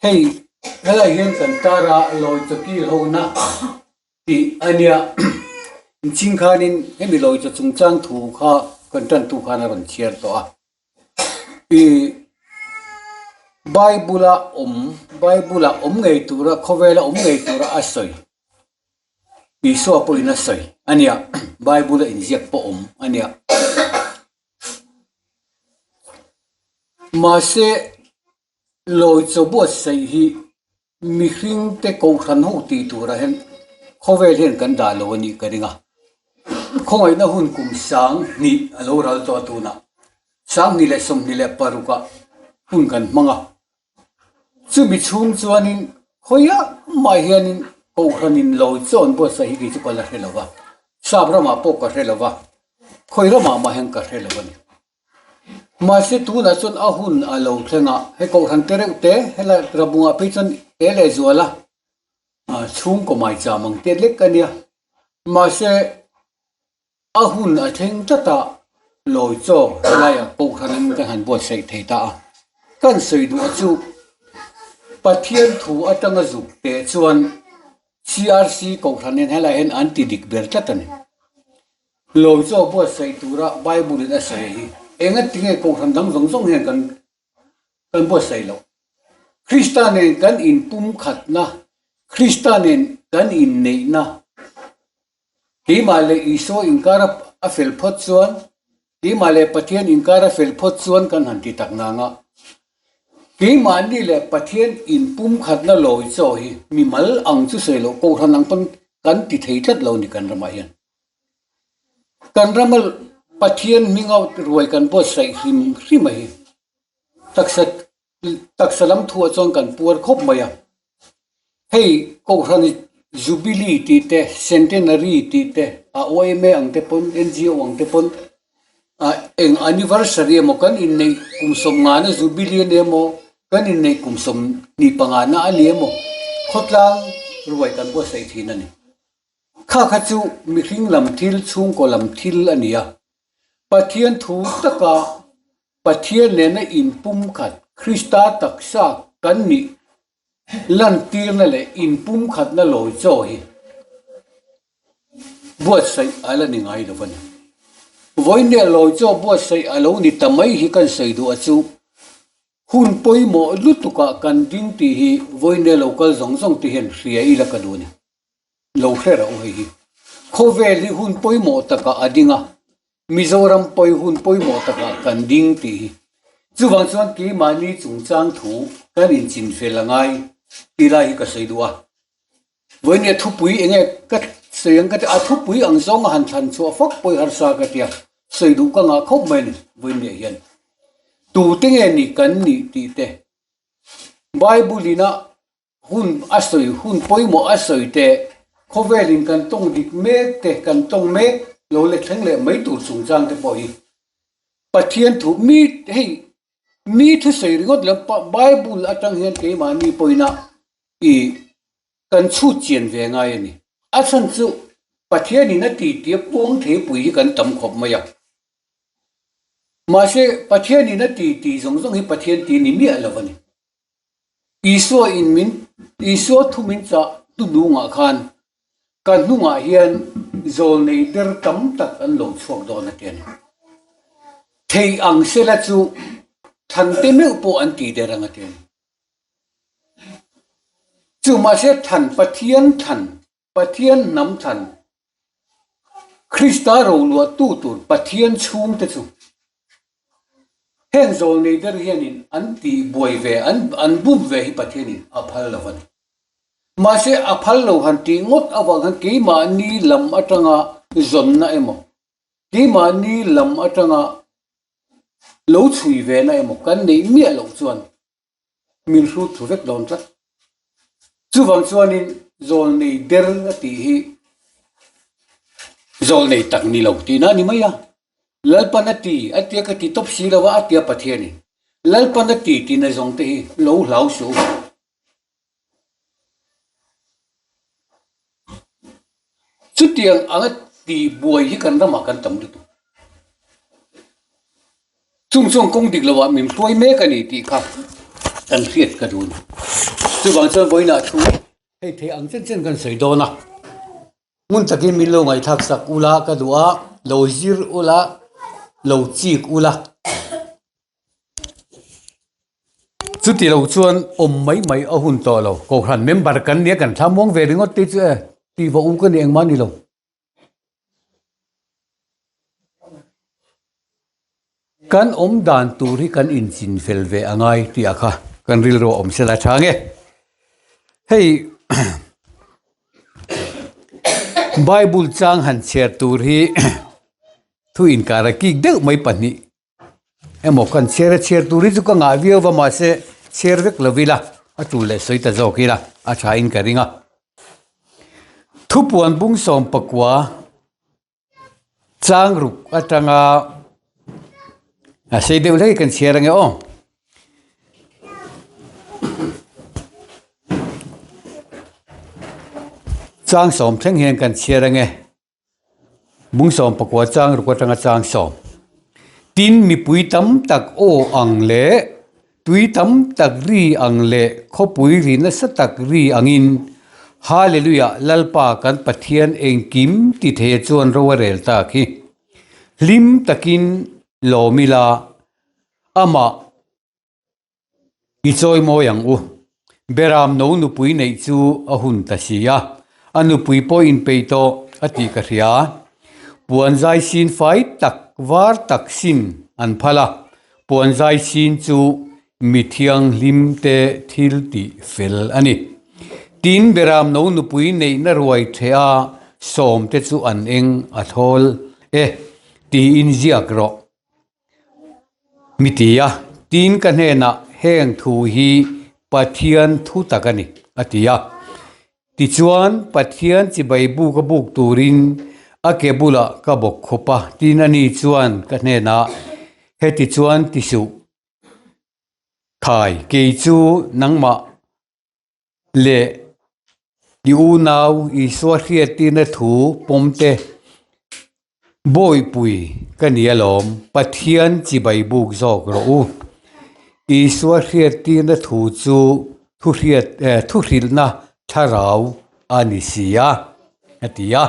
Hei helai hian kan tar a lawi chaw kil ho na tih a nia inchhing khanin hemi lawi chaw chungchang thu kha kan tantu khan a rawn chhiar tawh a ih bible a awm bible ah awm ngei tura khawvela awm ngei tura a sawi Isua pawhin a sawi a nia bible a inziak pawh awm a nia. Mahse lawi chaw buatsaih hi mihring te kohhran ho tih turah hian khawvel hian kan dah lo a nih ka ring a, khawngaihna hun kum 2000 a lo ral tawh a tunah 2026 ah hun kan hmang a, chumi chhung chuanin khawiah mah hianin kohhranin lawi chaw an buatsaih hi kei chu ka la hre lo va, sap ramah pawh ka hre lo va, khawi ramah mah hian ka hre lo a ni. Mahse tunah chuan a hun a lo thleng a, hei kohhran te reuh te helai rabungah phei chuan te leh zual a, chhungkaw maicham ang te lek a nia. Mahse a hun a thleng tlat a, lawi chaw helaiah kohhran in kan han buatsaih thei ta a. Kan sawi duh a chu Pathian thu atanga zuk teh chuan CRC kohhran in helaiah hian an ti dik ber tlat a ni. Lawm chu a buatsaih tura Bible in a sawi hi enga tinge kohhran dang zawng zawng hian kan kan buatsaih loh? Krista nen kan inpumkhatna, Krista nen kan inneihna, keimah leh Isua inkar a fel phawt chuan, keimah leh Pathian inkar a fel phawt chuan kan han ti tak nang a. Keimahni leh Pathian inpumkhatna lawi chaw hi mimal ang chu sawi loh kohhran ang pawn kan ti thei tlat lo ni kan ramah hian. Kan rama Pathian hminga ruai kan buatsaih hrim hrim a hi taksa taksa lam thuah chuan kan puar khawp mai a. Hei Kohhran Jubilee tih te, Centenary tih te, a yma ang te pawn, NGO ang te pawn ah eng anniversary emaw kan inneih kum 50 na Jubilee a ni emaw, kan inneih kum 25 na a ni emaw khawtlang ruai kan buatsaih thin a ni. Kha kha chu mihring lam thil, chhungkaw lam thil a ni a. Pathian thu taka Pathian nena inpumkhat, Krista taksa kan nih lantirna leh inpumkhatna lawi chaw hi buatsaih a la ni ngai lo a ni. Vawiin lawi chaw buatsaih a lo ni ta mai hi kan sawi duh a chu hun pawimawh lutukah kan ding tih hi vawiin lo kal zawng zawng te hian hria ila ka duh a ni. Lo hre rauh hei hi. Khawvel hi hun pawimawh takah a ding a, Mizoram pawi hun pawimawh takah kan ding tih hi. Chuvang chuan keimahni chungchang thu kan inchinfel a ngai tih lai hi ka sawi duh a. Vawinia thupui eng nge ka sawi ang ka ti a, thupui ang zawng a han thlan chhuah fak pawi harsa ka ti a, sawi duh ka ngah khawp mai a ni vawinia hian. Tute nge ni kan nih tih te Bible ina Hun a sawi, hun pawimawh a sawi te, khawvelin kan tawng dik mek te, kan tawng mek lo le thleng leh mai tur chungchang te pawh hi Pathian thu mi hei mi thusawi ringawt lo Bible atang hian keimahni pawina i kan chhut chian ve ngai a ni. A chhan chu Pathianin a ti tia puang theipui hi kan tam khawp mai a. Mahse Pathianin a ti tih zawng zawng hi Pathian ti ni miah lo a ni. Isua in min Isua thu min chah hnuhnungah khan ka hnungah hian zawlnei der tam tak an lo chhuak dawn a ti a ni. Thei ang sela chu thante meuh pawh an ti der ang a ti a ni. Chu mahse than Pathian than Pathian hnam thlan, Krista roluahtu tur Pathian chhungte chu heng zawlnei ber hianin an tih buai ve, an an bum ve hi Pathianin a phal lo a ni. Mahse a phal lo han tih ngawt avang khan keimahni lam atanga zawnna emaw, keimahni lam atanga lo chhui vena emaw kan neih miah loh chuan min hrut thu vek dawn tlat. Chuvang chuanin zawlnei der a tih hi zawlnei tak ni lo tihna a ni mai a. Lalpan a ti, a tia ka ti tawp si lo a, a tia Pathianin. Lalpan a ti tihna zawng te hi lo hlau suh u. Chutiang anga tih buai hi kan ramah kan tam lutuk. Chung chuan kawng dik loah min hruai mek a ni tih kha kan hriat ka duh a ni. Chuvang chuan vawiinah thu hei thei ang chen chen kan sawi dawn a, hmun takin min lo ngaihthlak sak ula ka duh a, lo zir ula, lo chik ula. Chuti lo chuan awm mai mai a hun tawh lo, Kohhran member kan nia kan thla muang ve ringawt te chu e, tih vawh u ka ni engmah ni lo. Kan awm dan tur hi kan inchin fel ve a ngai tih ah kha kan rilru a awm sela tha nge. Hei Bible chang han chhiar tur hi thu inkar a kik deuh mai pahnih emaw kan chhiar a chhiar tur hi chu ka ngah viau va mahse chhiar vek lo ila a tul leh sawi ta zawk ila a tha in ka ring a. Thupuan bung sawm pakua chang ruk atanga a sei deuh hlek kan chhiar ange aw. Chang sawm thleng hian kan chhiar ange. Bung 19 chang ruk atanga chang sawm. Tin, mipui tam tak aw ang leh tui tam tak ri ang leh khawpui ri nasa tak ri angin Hallelujah, Lalpa kan Pathian engkim ti theia chuan ro a rel tak hi. Hlim takin lawm ila, amah I chawi mawi ang u. Beram no nupui neih chu a hun ta si a, a nupui pawh inpeih tawh a tih ka hria. Puan zai sin fai tak var tak sin an phal a, puan zai sin chu mi thianghlim te thil tih fel a ni. Tin, Beram no nupui neihna ruai theh a sawm te chu an eng a thawl e tiin ziak rawh. Mi ti a, tin ka hnenah heng thu hi Pathian thu tak a ni, a ti a. Tichuan, Pathian chibai buk a buk turin a ke bulah ka bawk khawp a, tin ani chuan ka hnenah, Heti chuan ti suh, Thai, kei chu nangmah leh i unau Isua hriattirna thu pawmte Bawihpui ka ni alawm, Pathian chibai buk zawk rawh u. Isua hriattirna thu chu thuhriat eh thuhrilhna thlarau a ni si a, a ti a.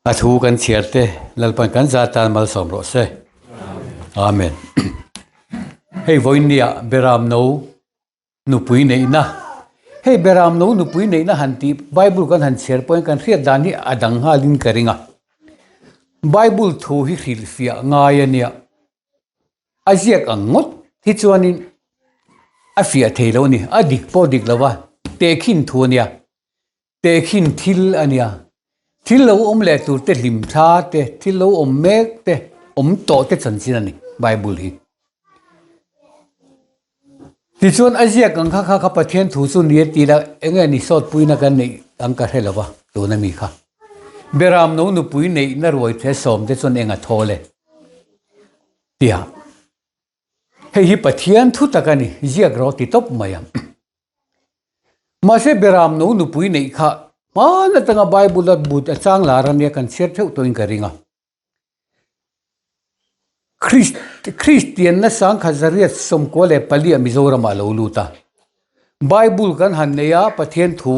A thu kan chhiar te Lalpan kan zat tan malsawm rawh se. Amen. Hei vawinia Beram no nupui neihna. Hei Beram no nupui neihna han tih Bible kan han chhiar pawhin kan hriat dan hi a dang nghalin ka ring a. Bible thu hi hrilhfiah ngai a nia. A ziak ang ngawt hi chuanin a fiah thei lo a ni. A dik pawh dik lo va, tehkhin thu a nia. Tehkhin thil a nia. Thil lo awm leh tur te hlim thla te, thil lo awm mek te, awm tawh te chanchin a ni Bible hi. Tichuan a ziak ang kha kha kha Pathian thu chu ni a ti la, eng nge ni sawtpuina kan neih ang ka hre lo va tuna mi kha. Beram no nupui neihna ruai the sawm te chuan eng a thawl e tia. Hei hi Pathian thu tak a ni, ziak rawh ti tawp mai ang. Mahse Beram no nupui neih kha hman atanga Bible a but a chang lar ania kan chhiar theuh tawhin ka ring a. Kristianna sangkhat zariat 94 ah Mizoramah a lo lut a. Bible kan han nei a, Pathian thu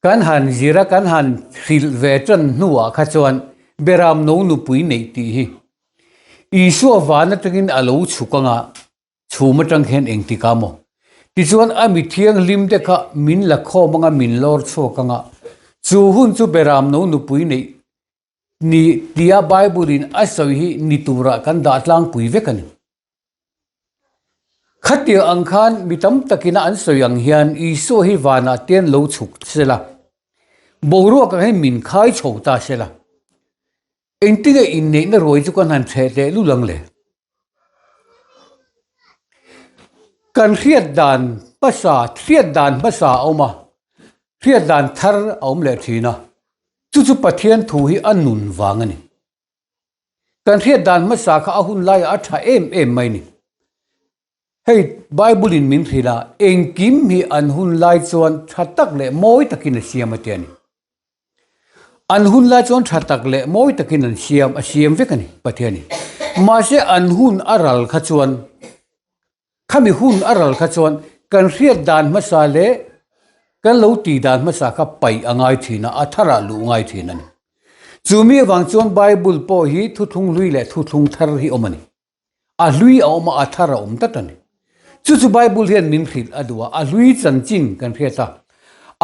Kan han zir a, kan han hrilh ve tan hnuah kha chuan Beram no nupui neih tih hi Isua van atangin a lo chhuk anga chhum atang hian engtik a maw? Tichuan a mi thianghlim te kha min la khawm anga min lawr chhuak anga chu hun chu Beram no nupui neih ni tia Bible in a sawi hi ni turah kan dah tlangpui vek a ni. Khatiang ang khan mi tam takina an sawi ang hian Isua hi vanah te an lo chhuk sela, boruak ang hian min khai chho ta sela, engtinge inneihna ruai chu kan han ṭheh teh lul ang le? Kan hriat dan hmasa, hriat dan hmasa a awm a, hriat dan thar a awm leh ṭhin a, chu chu Pathian thu hi a nun vang a ni. Kan hriat dan hmasa kha a hun laiah a tha em em mai ni. Hei Bible in min hrilh a, engkim hi an hun lai chuan tha tak leh mawi takin a siam a ti a ni. An hun lai chuan tha tak leh mawi takin an siam, a siam vek a ni Pathianin. Mahse an hun a ral kha chuan. Khami hun a ral kha chuan kan hriat dan hmasa leh kan lo tih dan hmasa kha paih a ngai thin a, a tharah luh ngai thin a ni. Chu mi avang chuan Bible pawh hi thuthlung hlui leh thuthlung thar hi awm a ni. A hlui a awm a, a thar a awm tlat a ni. Chu chu Bible hian min hrilh a duh a, a hlui chanchin kan hriat a.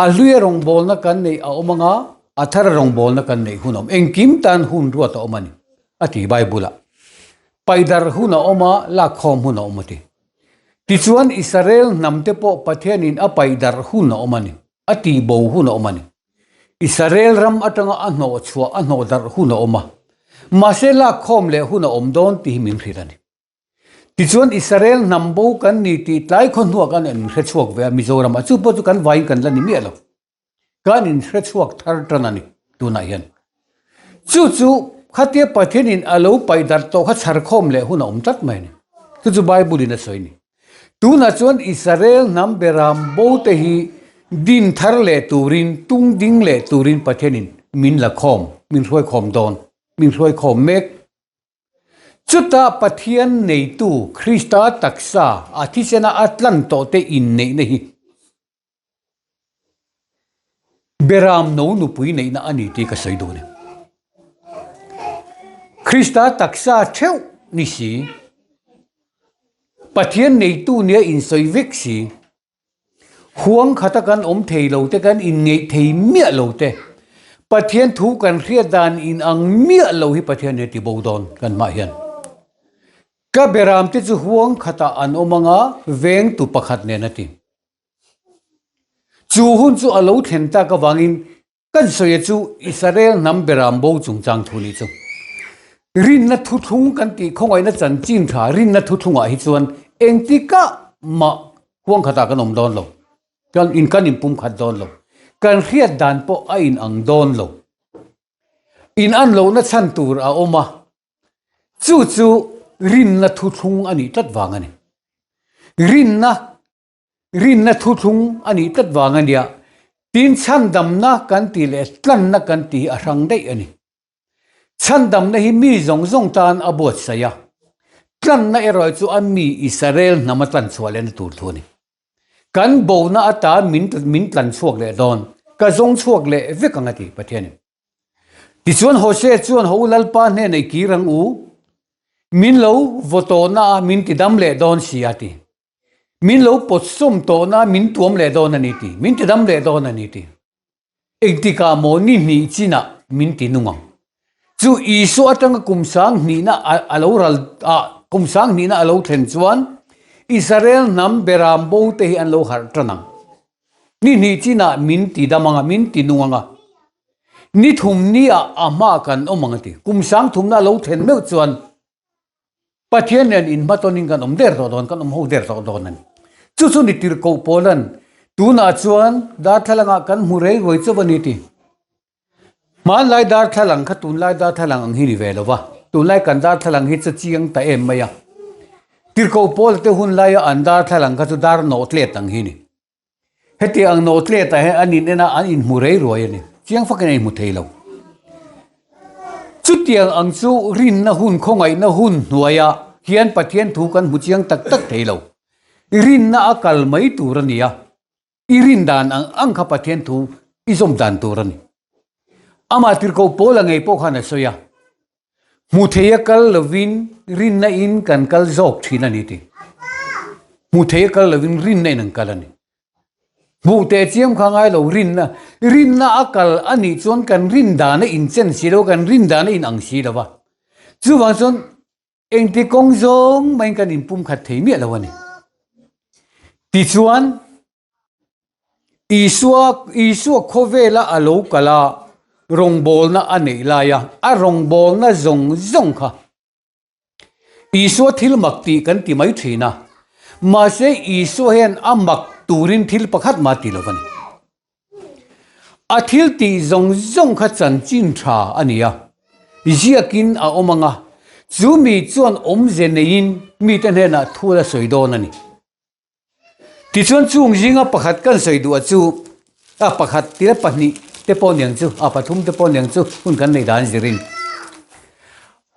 A hluia rawngbawlna kan neih a awm anga, a thara rawngbawlna kan neih hun a awm. Engkim tan hun ruat a awm a ni, a ti Bible-ah. Paidar hun a awm a, lakkhawm hun a awm a ti. Tichuan Israel hnamte pawh Pathianin a paidar hun a awm a ni, a tihbo hun a awm a ni. Israel ram atanga a hnawh chhuah, a hnawh darh hun a awm a, mahse lakkhawm leh hun a awm dawn tih hi min hrilh a ni. Tichuan Israel hnam bo kan ni tih tlai khaw hnuah kan inhre chhuak ve a Mizoramah, chu pawh chu kan vaiin kan la ni miah lo. Kan inhre chhuak thar tan a ni tunah hian. Chu chu khatia Pathianin a lo paih darh tawh kha chhar khawm leh hun a awm tlat mai a ni. Chu chu Bible-in a sawi a ni. Tunah chuan Israel hnam beram bo te hi din thar leh turin, tung ding leh turin Pathianin min la khawm, min hruai khawm dawn, min hruai khawm mek. Chutah Pathian neitu Krista taksa a thisena a tlan tawh te inneihna hi Beram no nupui neihna a ni tih ka sawi dawn e. Krista taksa theuh ni si, Pathian neitu nia insawi vek si, huang khata kan awm thei lo te, kan inngeih thei miah lo te, Pathian thu kan hriat dan inang miah lo hi Pathian he ti bo dawn kan hmah hian. Ka beram te chu huang khatah an awm anga vengtu pakhat nen a ti. Chu hun chu a lo thlen tak avangin kan sawi chu Israel hnam beram bo chungchang thu nih chu. Rinna thuthlung kan tih khawngaihna chanchin tha rinna thuthlungah hi chuan engtikah mah huang khatah kan awm dawn lo. Kan in kan inpum khat dawn lo. Kan hriat dan pawh a inang dawn lo. In an lohna chhan tur a awm a. Chu chu rinna thuthlung a nih tlat vang a ni. Rinna Rinna thuthlung a nih tlat vang a nia, tin chhandamna kan tih leh tlanna kan tih hi a hrang daih a ni. Chhandamna hi mi zawng zawng tan a buatsaih a, tlanna erawh chu a mi Israel hnam a tlan chhuah lehna tur thu a ni. Kan bona atan min min tlan chhuak leh dawn, ka zawng chhuak leh vek ang a ti Pathianin. Tichuan Hosea chuan Ho Lalpa hnenah i kir ang u, min lo vaw tawhna a min tidam leh dawn si a ti. Min lo pawt sawm tawhna min tuam leh dawn a ni ti, min ti dam leh dawn a ni ti. Engtikah maw ni hnih chinah min ti nung ang. Chu Isua atanga kum sang hnihna a lo ral a, kum sang hnihna a lo thlen chuan Israel hnam beram bo te hi an lo harh tan ang. Ni hnih chinah min ti dam ang a, min ti nung ang a. Ni thum ni ah a hma kan awm ang a ti. Kum sang thumna a lo thlen meuh chuan Pathian nen inhmatawnin kan awm der tawh dawn, kan awm ho der tawh dawn a ni. Chu chu ni tirhkoh Paula'n tunah chuan darthlalangah kan hmu rei ruai chauh a ni ti. Hmanlai darthlalang kha tunlai darthlalang ang hi ni ve lo va, tunlai kan darthlalang hi chu chiang ta em mai a. Tirhkoh Paula te hun laia an darthlalang kha chu dar nawh tlet ang hi ni. Heti ang nawh tletah hian an in en a, an inhmu rei ruai a ni. Chiang fakin an inhmu thei lo. Chutiang ang chu rinna hun, khawngaihna hun hnuaiah hian Pathian thu kan hmu chiang tak tak thei lo. Rinna a kal mai tur a ni a, i rin dan ang ang kha Pathian thu i zawm dan tur a ni. Amah tirhkoh Paula ngei pawh khan a sawi a, Hmu thei a kal lovin rinna in kan kal zawk thin a ni ti. Hmu thei a kal lovin rinna in an kal a ni. Hmuh teh chiam kha ngai lo rinna, rinna a kal a nih chuan kan rin dan a inchen si lo, kan rin dan a inang si lo va. Chuvang chuan engti kawng zawng maiin kan inpumkhat thei miah lo a ni. Tichuan. Isua Isua khawvela a lo kal a, rawngbawlna a neih lai a, a rawngbawlna zawng zawng kha Isua thil mak tih kan ti mai thin a, mahse Isua hian a mak turin thil pakhat mah ti lo a ni. A thil tih zawng zawng kha chanchin tha a ni a, ziakin a awm ang a, chu mi chuan awmze neiin mite hnenah thu la sawi dawn a ni. Tichuan chung zinga pakhat kan sawi duh a chu a pakhat tila pahnih te pawh niang chu a pathum te pawh niang chu hun kan neih dan zirin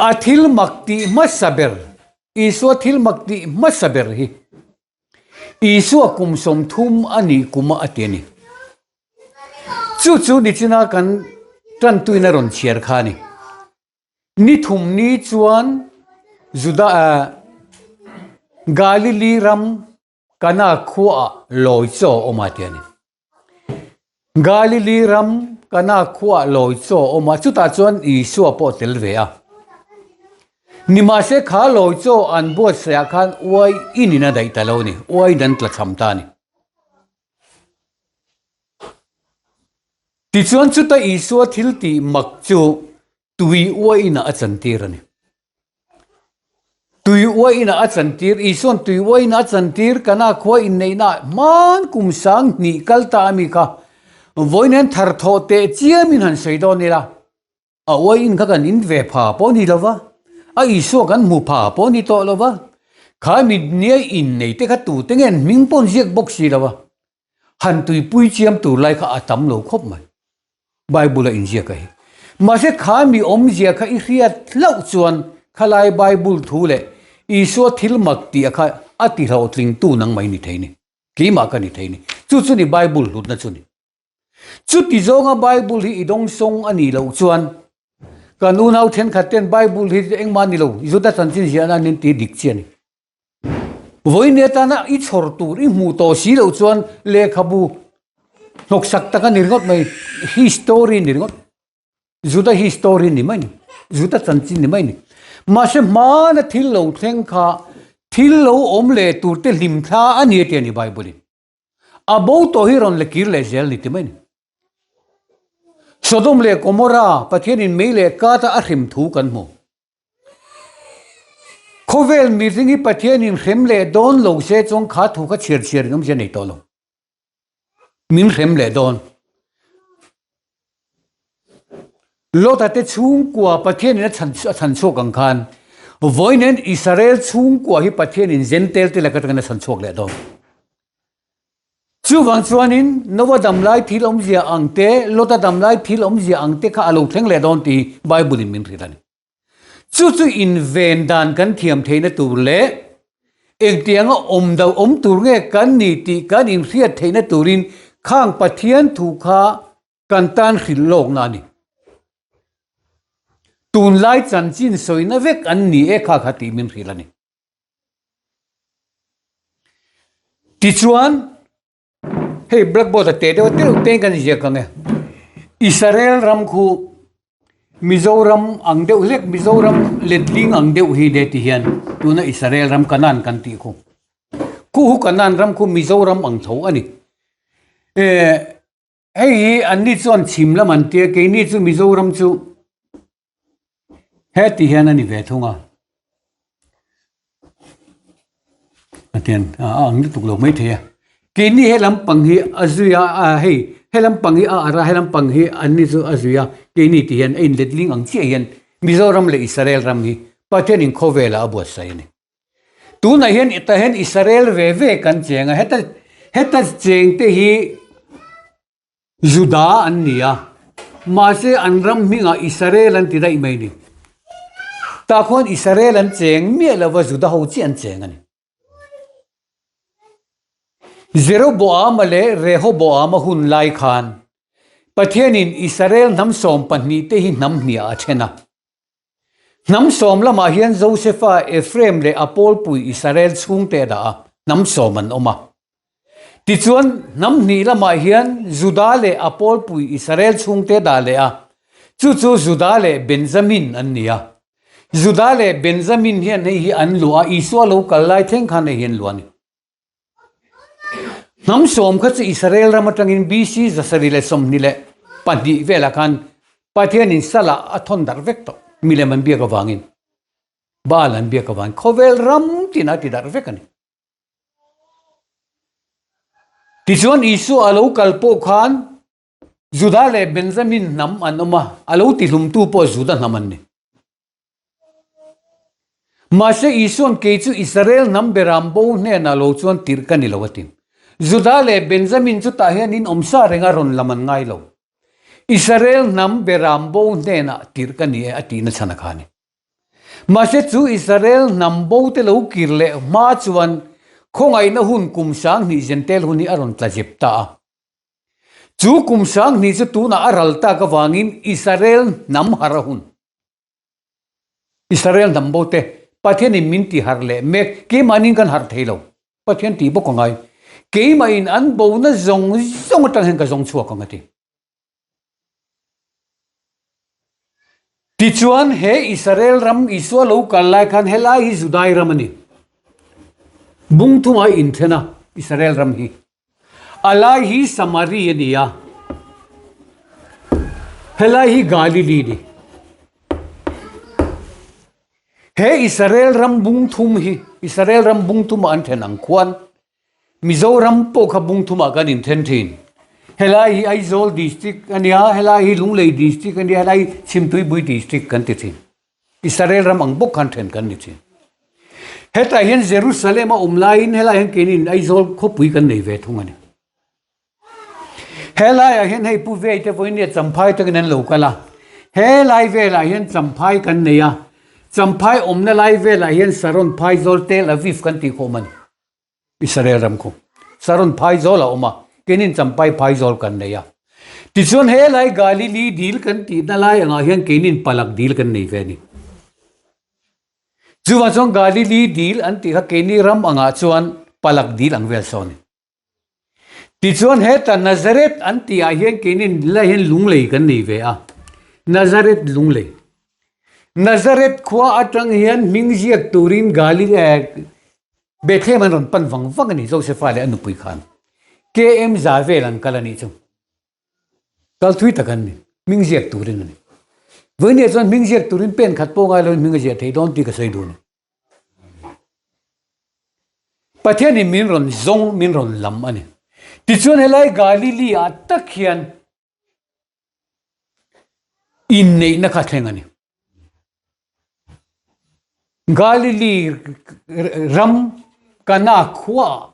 a thil mak tih hmasa ber Isua thil mak tih hmasa ber hi. Isua kum 30 a nih kuma a ti a ni. Chu chu nichina kan tantuina rawn chhiar kha a ni. Ni thum ni chuan Juda Galili ram Kana khuaah lawi chaw a awm a ti a ni. Galili ram Kana khuaah lawi chaw a awm a, chutah chuan Isua pawh a tel ve a. Nimahse kha lawi chaw an buatsaihah khan uai inin a daih ta lo a ni, uaiin an tlachham ta a ni. Tichuan chuta Isua thil tih mak chu tui uainah a chantir a ni. Tui uainah a chantir, Isua'n tui uainah a chantir kana khua inneihna hman kum 2000 kal ta a mi kha vawiin thar thawh teh chiamin han sawi dawn ila. A uaiin kha kan in ve pha pawh ni lova, a Isua kan hmu pha pawh ni tawh lova, kha mi nia innei te kha tute nge an hming pawh an ziak bawk si lova, han tuipui chiam tur lai kha a tam lo khawp mai. Bible a inziak a hi. Mahse kha mi awmzia kha i hriat hlauh chuan khalai Bible thu leh Isua thil mak tih a kha a ti hlawhtlingtu nang mai ni thei ni. Keimah ka ni thei ni. Chu chu ni Bible hlutna chu ni. Chuti zawnga Bible hi i dawngsawng a nih loh chuan kan unau thenkhat ten Bible hi engmah ni lo, Juda chanchin ziahna an inti dik chi a ni. Vawiin atana i chhawr tur i hmuh tawh si loh chuan lehkhabu hnawksak tak a ni ringawt mai, history ni ringawt, Juda history ni mai ni, Juda chanchin ni mai ni. Mahse hmana thil lo thleng kha thil lo awm leh tur te hlimthla a ni a ti a ni Bible in. A bo tawh hi rawn la kir leh zel ni ti mai ni. Sodom leh Gomorrah Pathianin mei leh kata a hrem thu kan hmu. Khawvel mihring hi Pathianin hrem leh dawn lo se chuan kha thu kha chhiar chhiar in awmzia nei tawh lo. Min hrem leh dawn. Lota te chhungkua Pathianin a chhan a chhan chhuak ang khan vawiin Israel chhungkua hi Pathianin Gentile te laka atangin a chhan chhuak leh dawn. Chuvang chuanin Noah damlai thil awmzia ang te, Lota damlai thil awmzia ang te kha a lo thleng leh dawn tih hi Bible in min hrilh a ni. Chu chu inven dan kan thiam theihna tur leh engtianga awm do awm tur nge kan ni tih kan inhriat theihna turin khang Pathian thu kha Kan tan hrilh lawkna a ni. Tunlai chanchin sawina vek an ni e kha kha tih min hrilh a ni. Tichuan, hei blackboard a teh deuh a teuh te kan ziak ang e. Israel ram khu Mizoram ang deuh hlek, Mizoram letling ang deuh hi le ti hian tuna Israel ram Canaan kan tih khu. Khu hu Canaan ram khu Mizoram ang tho a ni. Eh, Hei hi anni chuan chhim lam an tia, keini chu Mizoram chu heti hian a ni ve thung a. Atian a ang lutuk lo mai thei a. Keini he lampang hi a zui a, a hei he lampang hi a ar a, he lampang hi anni chu a zui a, keini ti hian a inletling ang chiah hian Mizoram leh Israel ram hi Pathianin khawvelah a buatsaih a ni. Tunah hian tah hian Israel ve ve kan cheng a, heta heta cheng te hi Juda an ni a, mahse an ram hmingah Israel an ti daih mai a ni. Tah khuan Israel an cheng miah lova Juda ho chiah an cheng a ni. Jeroboama leh Rehoboama hun lai khan Pathianin Israel hnam 12 te hi hnam hniah a then a. Hnam sawm lamah hian Josefa, Ephraim leh a pawlpui Israel chhungte a dah a, hnam sawm an awm a. Tichuan, hnam hnih lamah hian Juda leh a pawlpui Israel chhungte a dah leh a, chu chu Juda leh Benjamin an ni a. Juda leh Benjamin hian hei hi an luah a, Isua lo kal lai thleng khan hei hi an luah a ni. Hnam sawm kha chu Israel ram atangin BC 722 velah khan Pathianin salah a thawn darh vek tawh. Milem an biak avangin, Baal an biak avangin khawvel ram tin a ti darh vek a ni. Tichuan Isua a lo kal pawh khan Juda leh Benjamin hnam an awm a, a lo tihlumtu pawh Juda hnam an ni. Mahse Isua'n kei chu Israel hnam beram bo hnenah lo chuan tirh ka ni lo a ti. Juda leh Benjamin chu tah hian in awm sa reng a rawn lam an ngai lo. Israel hnam beram bo hnenah tirh ka ni e a tihna chhan a kha a ni. Mahse chu Israel hnam bo te lo kir leh hma chuan. Khawngaihna hun kum 2000 Zentel hun hi a rawn tla zep ta a. Chu kum 2000 chu tunah a ral tak avangin Israel hnam harh a hun. Israel hnam bo te Pathianin min ti harh leh mek, keimahnin kan harh thei lo. Pathian tih bawk a ngai. Keimahin an bona zawng zawng atang hian ka zawng chhuak ang a ti. Tichuan he Israel ram Isua lo kal lai khan helai hi Judai ram a ni. Bung thuma inthen a Israel ram hi. A lai hi Samari a ni a, helai hi Galili a ni. He Israel ram bung thum hi Israel ram bung thuma an then ang khuan Mizoram pawh kha bung thumah kan inthen thin. Helai hi Aizawl District a nia, helai hi Lunglei District a nia, helai hi Chhimtuipui District kan ti thin. Israel ram ang bawk khan then kan ni thin. Hetah hian Jerusalem a awm laiin helai hian keinin Aizawl khawpui kan nei ve thung a ni. Helaiah hian hei Pu Vei te vawinia Champhai takin an lo kal a. Helai velah hian Champhai kan nei a. Champhai awmna lai velah hian Saron Phaizawl Tel Aviv kan tih khawm a ni. Israel ram khu Saron phaizawl a awm a, keinin Champai phaizawl kan nei a. Tichuan helai Galili dil kan tihna lai angah hian keinin Palak dil kan nei ve a ni. Chuvang chuan Galili dil an tih kha keini ram angah chuan Palak dil ang vel saw a ni. Tichuan heta Nazareth an tihah hian keinin lai hian Lunglei kan nei ve a, Nazareth Lunglei. Nazareth khua atang hian hming ziak turin Galili Bethlehem an rawn pan vang vang a ni, Josefa leh a nupui khan. KM za vel an kal a nih chu. Kal thui tak an ni, hming ziak turin a ni. Vawinia chuan hming ziak turin pen khat pawh ngai loin hming a ziah thei dawn tih ka sawi duh a ni. Pathianin min rawn zawng, min rawn lam a ni. Tichuan helai Galili-ah tak hian inneihna kha thleng a ni. Galili ram Kana khuaah,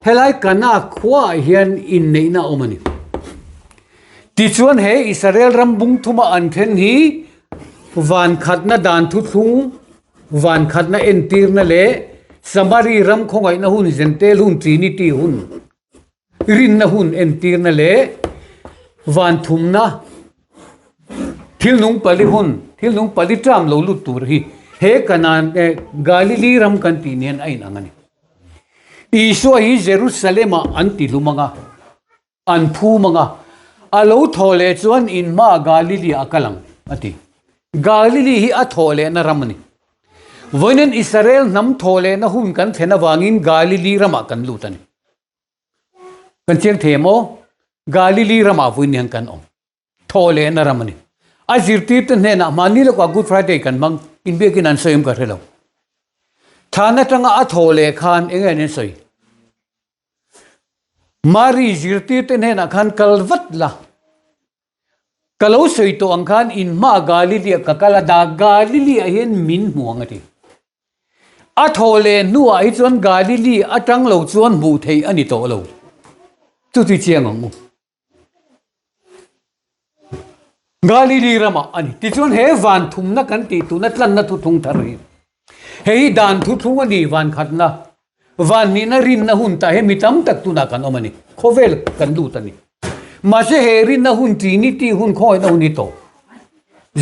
helai Kana khuaah hian inneihna a awm a ni. Tichuan he Israel ram bung thuma an then hi van khatna dan thuthlung, van khatna entirna leh Samari ram khawngaihna hun, Zentel hun, Trinity hun, Rinna hun entirna leh van thumna thil nung pali hun, thil nung pali term lo lut tur hi he Kanaan eh Galili ram kan tih nen a inang a ni. Isua hi Jerusalem ah an ti hlum ang a, an phum ang a, a lo thaw leh chuan in hmaah Galili ah a kal ang a ti. Galili hi a thaw lehna ram a ni. Vawiin Israel hnam thaw lehna hun kan thlen avangin Galili ramah kan lut a ni. Kan chiang thei em aw? Galili ramah vawiin hian kan awm. Thaw lehna ram a ni. A zirtirte hnenah mahni lawkah Good Friday kan hmang, inbiakin an sawi em ka hre lo. Thlan atanga a thaw leh khan eng nge an sawi? Mari zirtirte hnenah khan kal vat la. Ka lo sawi tawh ang khan in hma Galilee ah ka kal a, dah Galilee ah hian min hmu ang a ti. A thawh leh hnuah hi chuan Galilee atang lo chuan hmuh theih a ni tawh lo. Chu chu chiang ang u. Galilee ramah a ni. Tichuan he van thumna kan tih tuna tlanna thuthlung thar hi. Hei hi dan thuthlung a ni van khatna. Van nihna rinna hun tah hian mi tam tak tunah kan awm a ni. Khawvel kan lut a ni. Mahse he rinna hun Trinity hun khawngaihna hun hi tawh.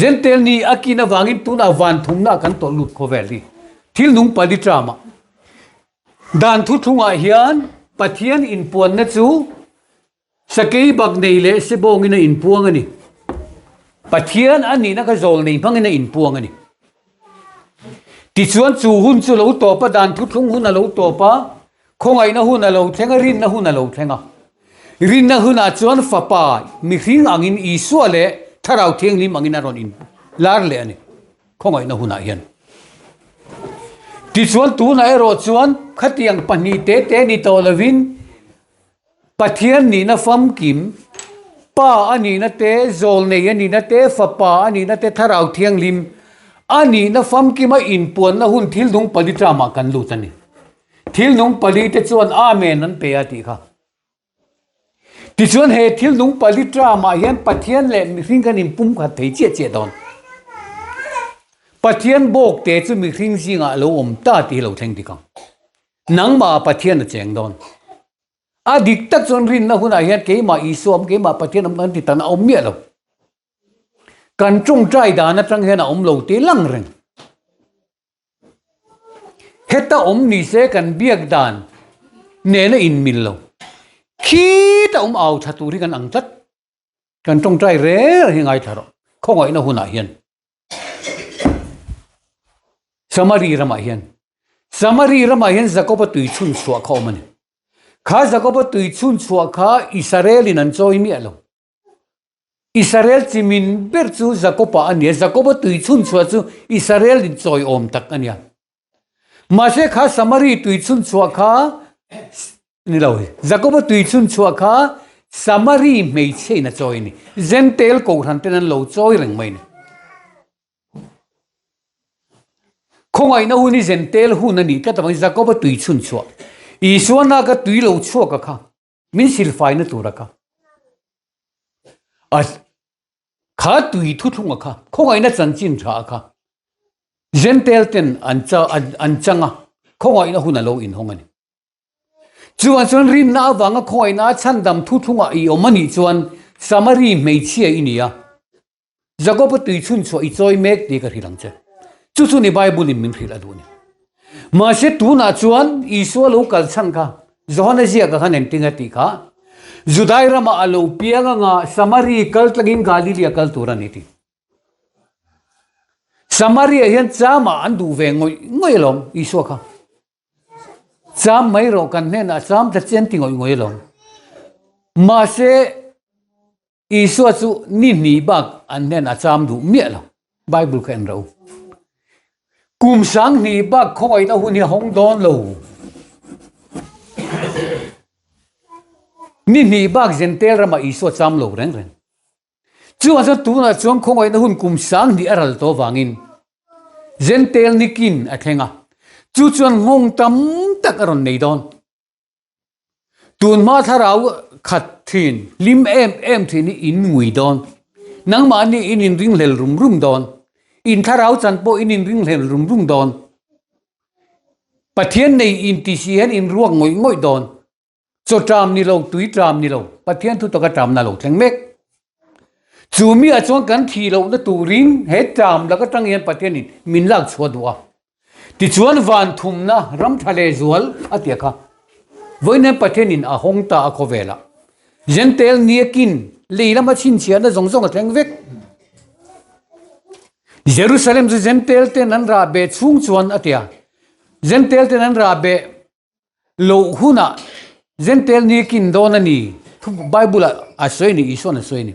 Zentel ni a kin avangin tunah van thumna kan tawlh lut khawvel hi. Thil nung pali term-ah. Dan thuthlungah hian Pathian inpuanna chu Sakei bak nei leh sebawngin a inpuang a ni. Pathian a nihna kha zawl nei hmangin a inpuang a ni. Tichuan chu hun chu lo tawp a, dan thuthlung hun a lo tawp a, khawngaihna hun a lo thleng a, rinna hun a lo thleng a. Rinna hunah chuan Fapa mihring angin Isua leh Thlarau Thianghlim angin a rawn inlar leh a ni, khawngaihna hunah hian. Tichuan tunah erawh chuan khatiang pahnih te te ni tawh lovin, Pathian nihna famkim, Pa a nihna te, Zawlnei a nihna te, Fapa a nihna te, Thlarau Thianghlim a nihna famkima inpuanna hun thil nung pali tlamah kan lut a ni. Thil nung pali te chuan Amen an pe a tih kha. Tichuan he thil nung pali tlamah hian Pathian leh mihring kan inpumkhat thei chiah chiah dawn. Pathian bawkte chu mihring zingah a lo awm ta tih hi lo thleng dik ang. Nangmah Pathian a cheng dawn. A dik tak chuan rinna hunah hian keimah Isua awm, keimah Pathian awm kan ti tan a awm miah lo. Kan tawngtai dan atang hian a awm lo tih lang reng. Heta awm ni se kan biak dan nena inmil lo. Khita awm au tha tur hi kan ang tlat. Kan tawngtai reng hi ngaithla rawh. Khawngaihna hunah hian. Samari ramah hian. Samari ramah hian Jakoba tui chhun chhuah kha awm a ni. Kha Jakoba tui chhun chhuah kha Israel-in an chawi miah lo. Israel chi min ber chu Jakoba a ni a, Jakoba tui chhun chhuah chu Israel-in chawi awm tak a nia. Mahse kha Samari tui chhun chhuah kha ni lo, Jakoba tui chhun chhuah kha Samari hmeichhe in a chawi a ni. Jentail kohhran ten an lo chawi reng mai a ni. Khawngaihna hun hi Jentail hun a nih tlat avangin Jakoba tui chhun chhuah, Isua naka tui lo chhuak a kha, min silfaina tur a kha. A kha tui thuthlung a kha, khawngaihna chanchin tha a kha. Jentail ten an cha an chang a, khawngaihna hun a lo inhawng a ni. Chuvang chuan rinna avanga khawngaihna a chhandam thuthlungah i awm a nih chuan Samari hmeichhia i ni a. Jakoba tui chhun chhuah i chawi mek tih ka hrilh ang che. Chu chu ni Bible in min hrilh a duh a ni. Mahse tunah chuan Isua lo kal chhan kha Johana ziaka khan engtin a tih kha Judai ramah a lo piang anga Samari kal tlangin Galilee a kal tur a ni tih. Samaria hian chamah an duh ve ngawih ngawih alawm Isua kha. Cham mai rawh kan hnenah cham ta chian ti ngawih ngawih alawm. Mahse Isua chu ni hnih bak an hnen a cham duh miah lo. Bible kha en ro. Kum sang hnih bak khawngaihna hun hi a hawng dawn lo. Ni hnih bak Jentail ramah Isua cham lo reng reng. Chuvang chuan tunah chuan khawngaihna hun kum sang hnih a ral tawh vangin Jentail nikin a thleng a. Chu chuan nghawng tam tak a rawn nei dawn. Tunhma thlarau khat thin, hlim em em thin hi in ngui dawn. Nangmahni in inringhlel rum rum dawn. In thlarau chan pawh in inringhlel rum rum dawn. Pathian nei inti si hian in ruak ngawih ngawih dawn. Chaw ṭam ni lo, tui ṭam ni lo, Pathian thu taka ṭamna lo thleng mek. Chu mi ah chuan kan thih lohna turin he ṭam lak aṭang hian Pathianin min lak chhuah duh a. Tichuan van thumna ram ṭha leh zual a tia kha. Vawiin hian Pathianin a hawng ta a khawvelah. Jentail niakin lei lama chhinchhiahna zawng zawng a thleng vek. Jerusalem chu Jentail ten an rah beh chhung chuan a tia. Jentail ten an rah beh Loh hunah Jentail ni kin dawn a ni, thu Bible ah a sawi a ni, Isua'n a sawi a ni.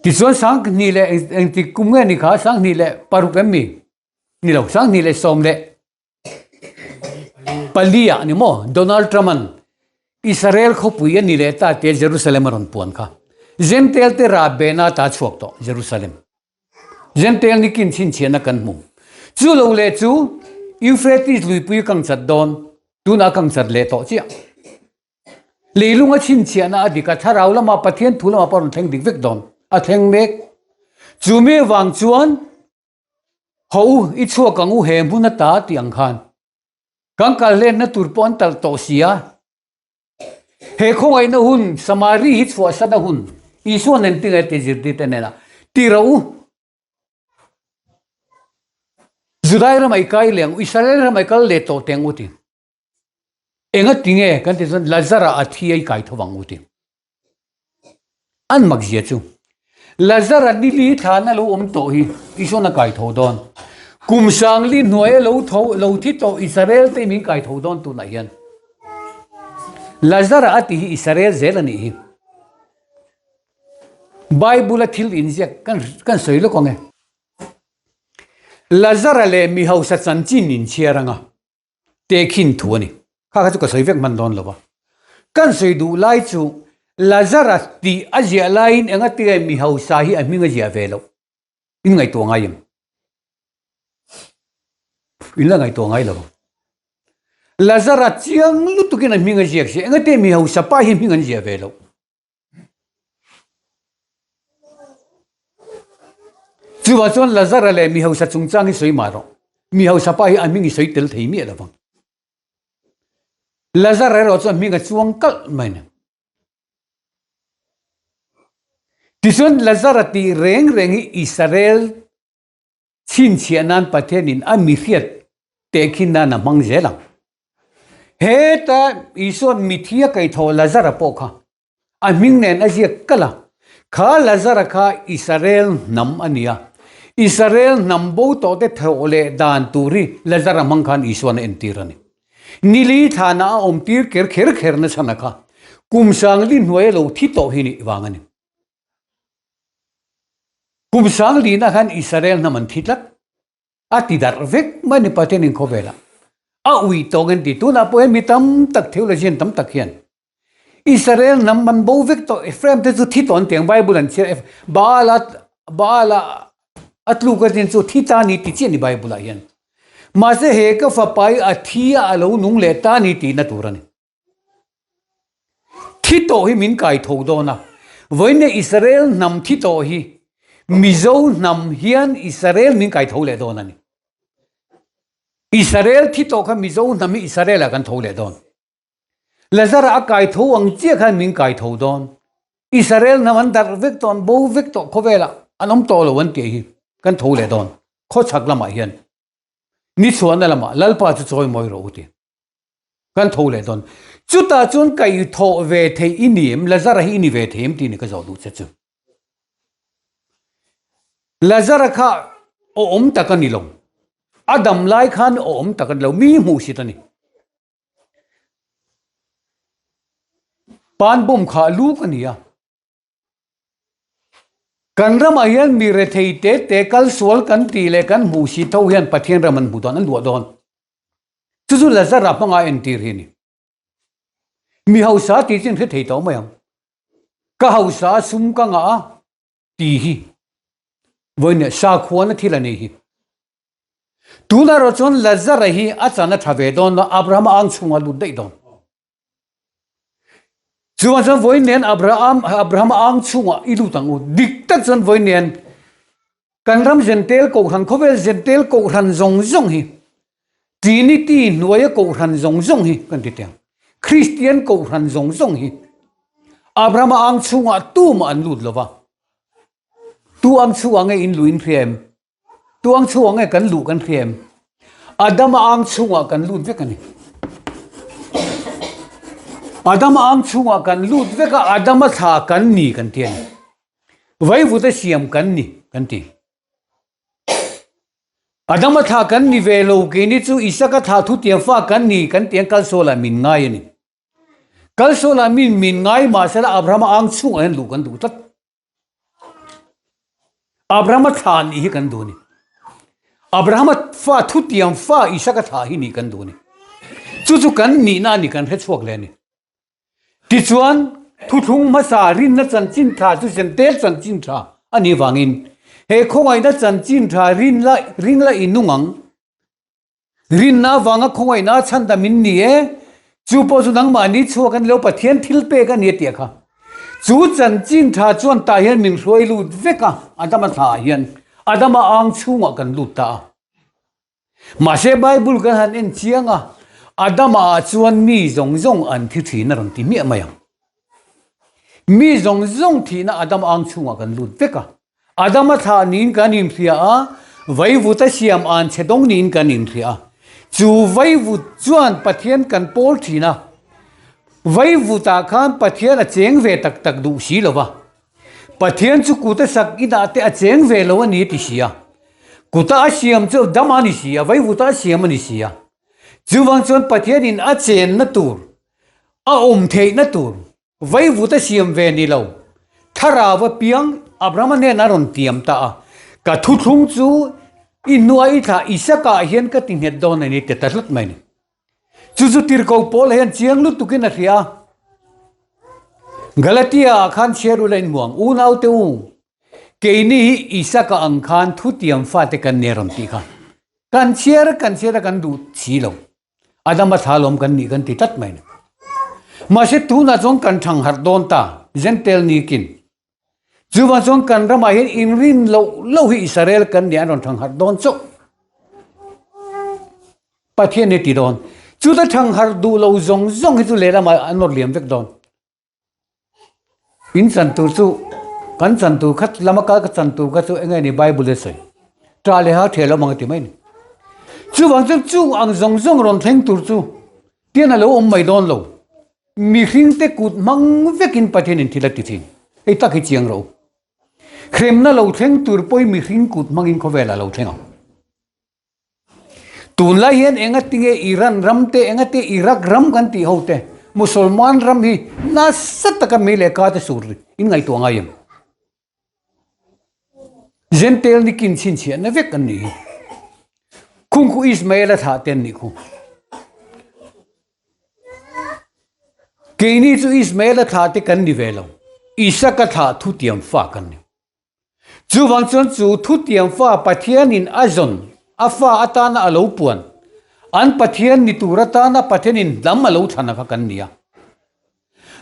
Tichuan sanghnih leh engtik kum nge ni kha, sanghnih leh paruk em mi? Ni lo, sanghnih leh sawm leh pali ah ni maw? Donald Trump-a'n Israel khawpui a ni leh ta tia Jerusalem a rawn puan kha. Jentail te rah behna ata chhuak tawh Jerusalem. Jentail ni kin chhinchhiahna kan hmu. Chu lo leh chu Euphrates luipui kang chat dawn, tunah kang chat leh tawh chiah. Leilunga chhinchhiahna a dik a, thlarau lama Pathian thu lama pawh a rawn thleng dik vek dawn, a thleng mek. Chu mi vang chuan haw u, i chhuak ang u he hmun ata tih ang khan. Kan kal hlenna tur pawh an talh tawh si a. He khawngaihna hun, Samari hi chhuahsana hun, Isua nen tinge ti zirtirte hnenah, Ti rawh u, Judai ramah i kai leh ang u, Israel ramah i kal leh tawh teh ang u ti. Enga tinge kan ti chuan Lazara a thi a i kai tho vang u ti. An mak zia chu Lazara nili thlana lo awm tawh hi Isuan a kai tho dawn. Kum sangli hnuaia lo tho lo thi tawh Israel te min kai tho dawn tunah hian. Lazara a tih hi Israel zel a nih hi. Bible a thil inziak kan kan sawi lawk ang e. Lazara leh mi hausa chanchin inchhiar anga. Tehkhin thu a ni. Kha kha chu ka sawi vek hman dawn lo va. Kan sawi duh lai chu Lazarus tih a ziah laiin enga tia mi hausa hi a hming a ziah ve loh. In ngaihtuah ngai em? In la ngaihtuah ngai lo. Lazarus chiang lutukin a hming a ziak si. Enga tia mi hausa pa hi hming an ziah ve loh. Chuvah chuan Lazara leh mi hausa chungchang hi sawi mah rawh. Mi hausa pa hi a hming i sawi tel thei miah lo vang. Lazara erawh chuan hming a chuang kalh mai a ni. Tichuan Lazara tih reng reng hi Israel chhinchhiah nan Pathianin a mi hriat tehkhin nan a hmang zel ang. Heta Isua'n mithi a kaihthawh Lazara pawh kha A hming nen a ziak kalh a, kha Lazara kha Israel hnam a ni a, Israel hnam bo tawh te thawh leh dan tur hi Lazara hmang khan Isuan a entir a ni. Nili thlana a awm tir ker kher kher na chhan a kha kum sangli hnuai a lo thi tawh hi nih vang a ni. Kum sanglina khan Israel hnam an thi tlat. A ti darh vek mai ni Pathian in khawvelah a ui tawng an ti. Tunah pawh hian mi tam tak theologian tam tak hian Israel hnam an bo vek tawh Ephraim te chu thi tawh an ti ang Bible an chhiar Baal a Baal a a tluk a tin chu thi ta ni ti chiah ni Bible ah hian. Mahse he ka fapa hi a thi a a lo nung leh ta ni tihna tur a ni. Thi tawh hi min kai tho dawn a, vawiin Israel hnam thi tawh hi Mizo hnam hian Israel min kai tho leh dawn a ni. Israel thi tawh kha Mizo hnam hi Israel ah kan tho leh dawn. Lazara a kai tho ang chiah khan min kai tho dawn. Israel hnam an darh vek tawh, an bo vek tawh khawvelah an awm tawh lo an tih hi kan tho leh dawn khawchhak lamah hian. Ni chhuahna lamah Lalpa chu chawi mawi rawh u ti. Kan tho leh dawn. Chutah chuan kaih thawh ve theih i ni em? Lazara hi i ni ve thei em tih ni ka zawh duh che chu. Lazara kha awm tak a ni lo. A dam lai khan awm tak a ni lo. Mi hmuhsit a ni. Pan bawm kha lu ka ni a. Kan ramah hian mi rethei te te kal sual kan tih leh kan hmuh si tho hian Pathian ram an hmu dawn, an duah dawn. Chu chu Lazara hmanga entir hi a ni. Mi hausa tih chu in hre thei tawh mai ang. Ka hausa sum ka ngah a ti hi vawiin sakhuana thil a nei hi. Tunah erawh chuan Lazara hi a chan a tha ve dawn lo, Abrahama ang chhungah lut daih dawn. Chuan chuan vawiin nen Abraham Abrahama ang chhungah i lut ang u. Dik tak chuan vawiin nen kan ram Zentel kohhran khawvel Zentel kohhran zawng zawng hi Trinity hnuaia kohhran zawng zawng hi kan ti teng. Kristian kohhran zawng zawng hi Abrahama ang chhungah tumah an lut lova. Tu ang chhungah nge in luin hria em? Tuang chhungah nge kan luh kan hria em? Adama ang chhungah kan lut vek a ni. Adama ang chhungah kan lut vek a, Adama thla kan ni kan ti a ni. Vaivuta siam kan ni kan ti. Adama thla kan ni ve lo keini chu Isaka thla thutiang fa kan ni kan ti ang kalsualah min ngai a ni. Kalsualah min min ngai mahsela Abrahama ang chhungah hian luh kan duh tlat. Abrahama thla nih hi kan duh a ni. Abrahama fa thutiang fa Isaka thla hi nih kan duh a ni. Chu chu kan nihna a ni kan hre chhuak leh a ni. Tichuan thuthlung hmasa rinna chanchin tha chu Zentel chanchin tha a nih vangin he khawngaihna chanchin tha rinla ringla inung ang. Rinna avanga khawngaihna a chhandam in ni e, chu pawh chu nangmahni chhuak a ni lo, Pathian thil pek a ni a tih a kha. Chu chanchin tha chuan tah hian min hruai lut vek a, Adama thlaah hian Adama ang chhungah kan lut ta a. Mahse Bible kan han en chiang a, Adama ah chuan mi zawng zawng an thi thin a rawn ti miah mai ang. Mi zawng zawng thihna Adama ang chhungah kan lut vek a. Adama thlah niin kan inhria a, vaivuta siam an chhe dawng niin kan inhria a. Chu vaivut chuan Pathian kan pawl thin a, vaivutah khan Pathian a cheng ve tak tak duh si lo va. Pathian chu kuta sak inah te a cheng ve lo a ni ti si a. Kuta a siam chu dam a ni si a, vaivuta a siam a ni si a. Chuvang chuan Pathianin a chenna tur, a awm theihna tur, Vaivut a siam ve ni lo. Thlarau a piang Abrahama hnenah a rawn tiam ta a, Ka thuthlung chu i hnuai i thlah Isaka hian ka ti nghet dawn a ni ti ta hlut mai a ni. Chu chu tirhkoh pawl hian chiang lutukin a hria a. Galatia ah khan chhiar ula inmuang, Unaute u, keini hi Isaka ang khan thutiam fate kan ni a rawn tih kha. Kan chhiar kan chhiar a kan duh si lo. Adama thla lawm kan nih kan ti tlat mai ni. Mahse tunah chuan kan thang harh dawn ta, Jentail ni kin. Chuvang chuan kan ramah hian inrin loh loh hi Israel kan nih an rawn thang harh dawn chauh. Pathian hi a ti dawn. Chuta thangharh duh lo zawng zawng hi chu lehlamah an nawr liam vek dawn. In chan tur chu kan chan tur kha lama kal ka chan tur kha chu eng nge ni Bible a sawi. Ṭah leh ha ṭhiah lo mang a ti mai a ni. Chuvang chuan chung ang zawng zawng rawn thleng tur chu tian a lo awm mai dawn lo. Mihringte kut hmang vekin Pathianin thil a ti thin. Hei tak hi chiang rawh u. Hremna lo thleng tur pawhin mihring kut hmangin khawvelah a lo thleng ang. Tunlai hian engatinge Iran ram te, engate Iraq ram kan tih ho te, Musalman ram hi nasa taka mei leh ka te sur in ngaihtuah ngai em? Jentail ni kin chhinchhiahna vek an nih hi. Khung khu Ismael a thlah te an nih khu. Keini chu Ismael a thlah te kan ni ve lo. Isaka thlah thutiam fa kan ni. Chuvang chuan chu thutiam fa Pathianin a zawn, a fa atana a lo puan, an Pathian ni tur atana Pathianin hnam a lo thlan a kha kan ni a.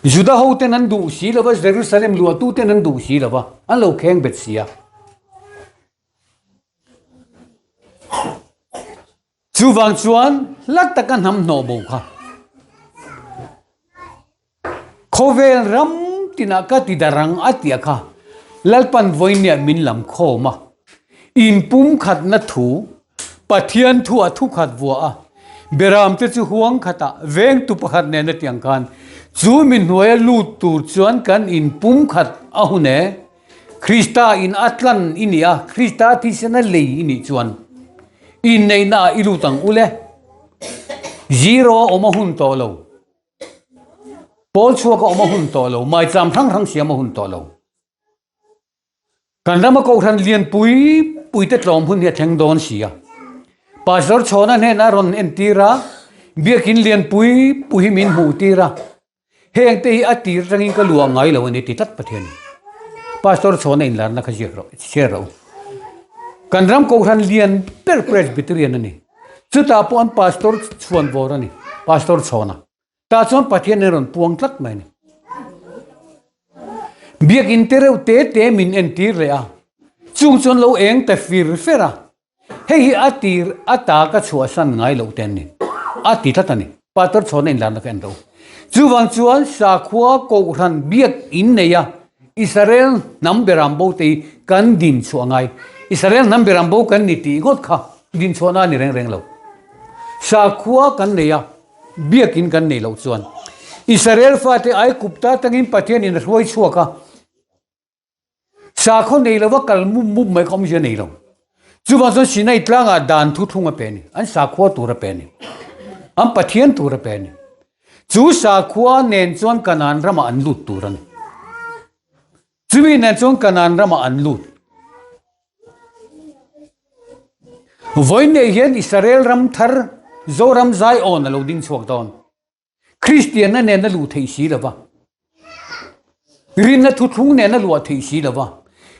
Juda hoten an duh si lo va, Jerusalem luahtuten an duh si lo va, an lo kheng bet si a. Chuvang chuan hla taka hnam hnawh bo kha Khawvel ram tinah ka ti darang a tia kha Lalpan vawinia min lam khawm a, inpumkhatna thu Pathian thu a thukhat vua a, Beramte chu huang khatah vengtu pakhat nena tiang khan chu mi hnuaia lut tur chuan kan inpumkhat a hun e. Krista in a tlan i nih a, Krista thisen a lei i nih chuan inneihna ah i lut ang ule. Zero a awm a hun tawh lo. Pawl chhuak a awm a hun tawh lo, maicham hrang hrang siam a hun tawh lo. Kan rama kohhran lian pui pui te tlawm hun hi a thleng dawn si a. Pastor Chhawna hnenah a rawn entir a, biakin lian pui pui hi min hmuh tir a, heng te hi a tir atangin ka luah ngai lo a ni ti tlat Pathian in. Pastor Chhawna inlarna kha ziak rawh, share rawh u. Kan ram kohhran lian ber Presbyterian a ni. Chutah pawh an pastor chhuan vawr a ni, Pastor Chhawna. Tah chuan Pathian in rawn puang tlat mai a ni. Biakin te reuh te te min entir leh a, chung chuan lo eng ta fir fer a, hei hi a tir ata ka chhuahsan ngai loh te an ni, a ti tlat a ni. Pastor Chhawna inlarna ka en lo. Chuvang chuan sakhua Kohhran biak in nei a, Israel hnam beram bo te hi kan din chhuah ngai. Israel hnam beram bo kan ni tih ngawt kha din chhuahna a ni reng reng lo. Sakhua kan nei a, biakin kan nei loh chuan Israel fate Aigupta atangin Pathianin a hruai chhuak a, sakhaw nei lova kal mup mup mai kha awmzia nei lo. Chuvang chuan Sinai tlangah dan thuthlung a pe a ni, an sakhua tur a pe a ni, an Pathian tur a pe a ni. Chu sakhua nen chuan Kanaan ramah an lut tur a ni. Chumi nen chuan Kanaan ramah an lut. Vawiin nei hian Israel ram thar Zoram Zion a lo ding chhuak dawn. Kristianna nen a luh theih si lo va. Rinna thuthlung nen a luah theih si lo va.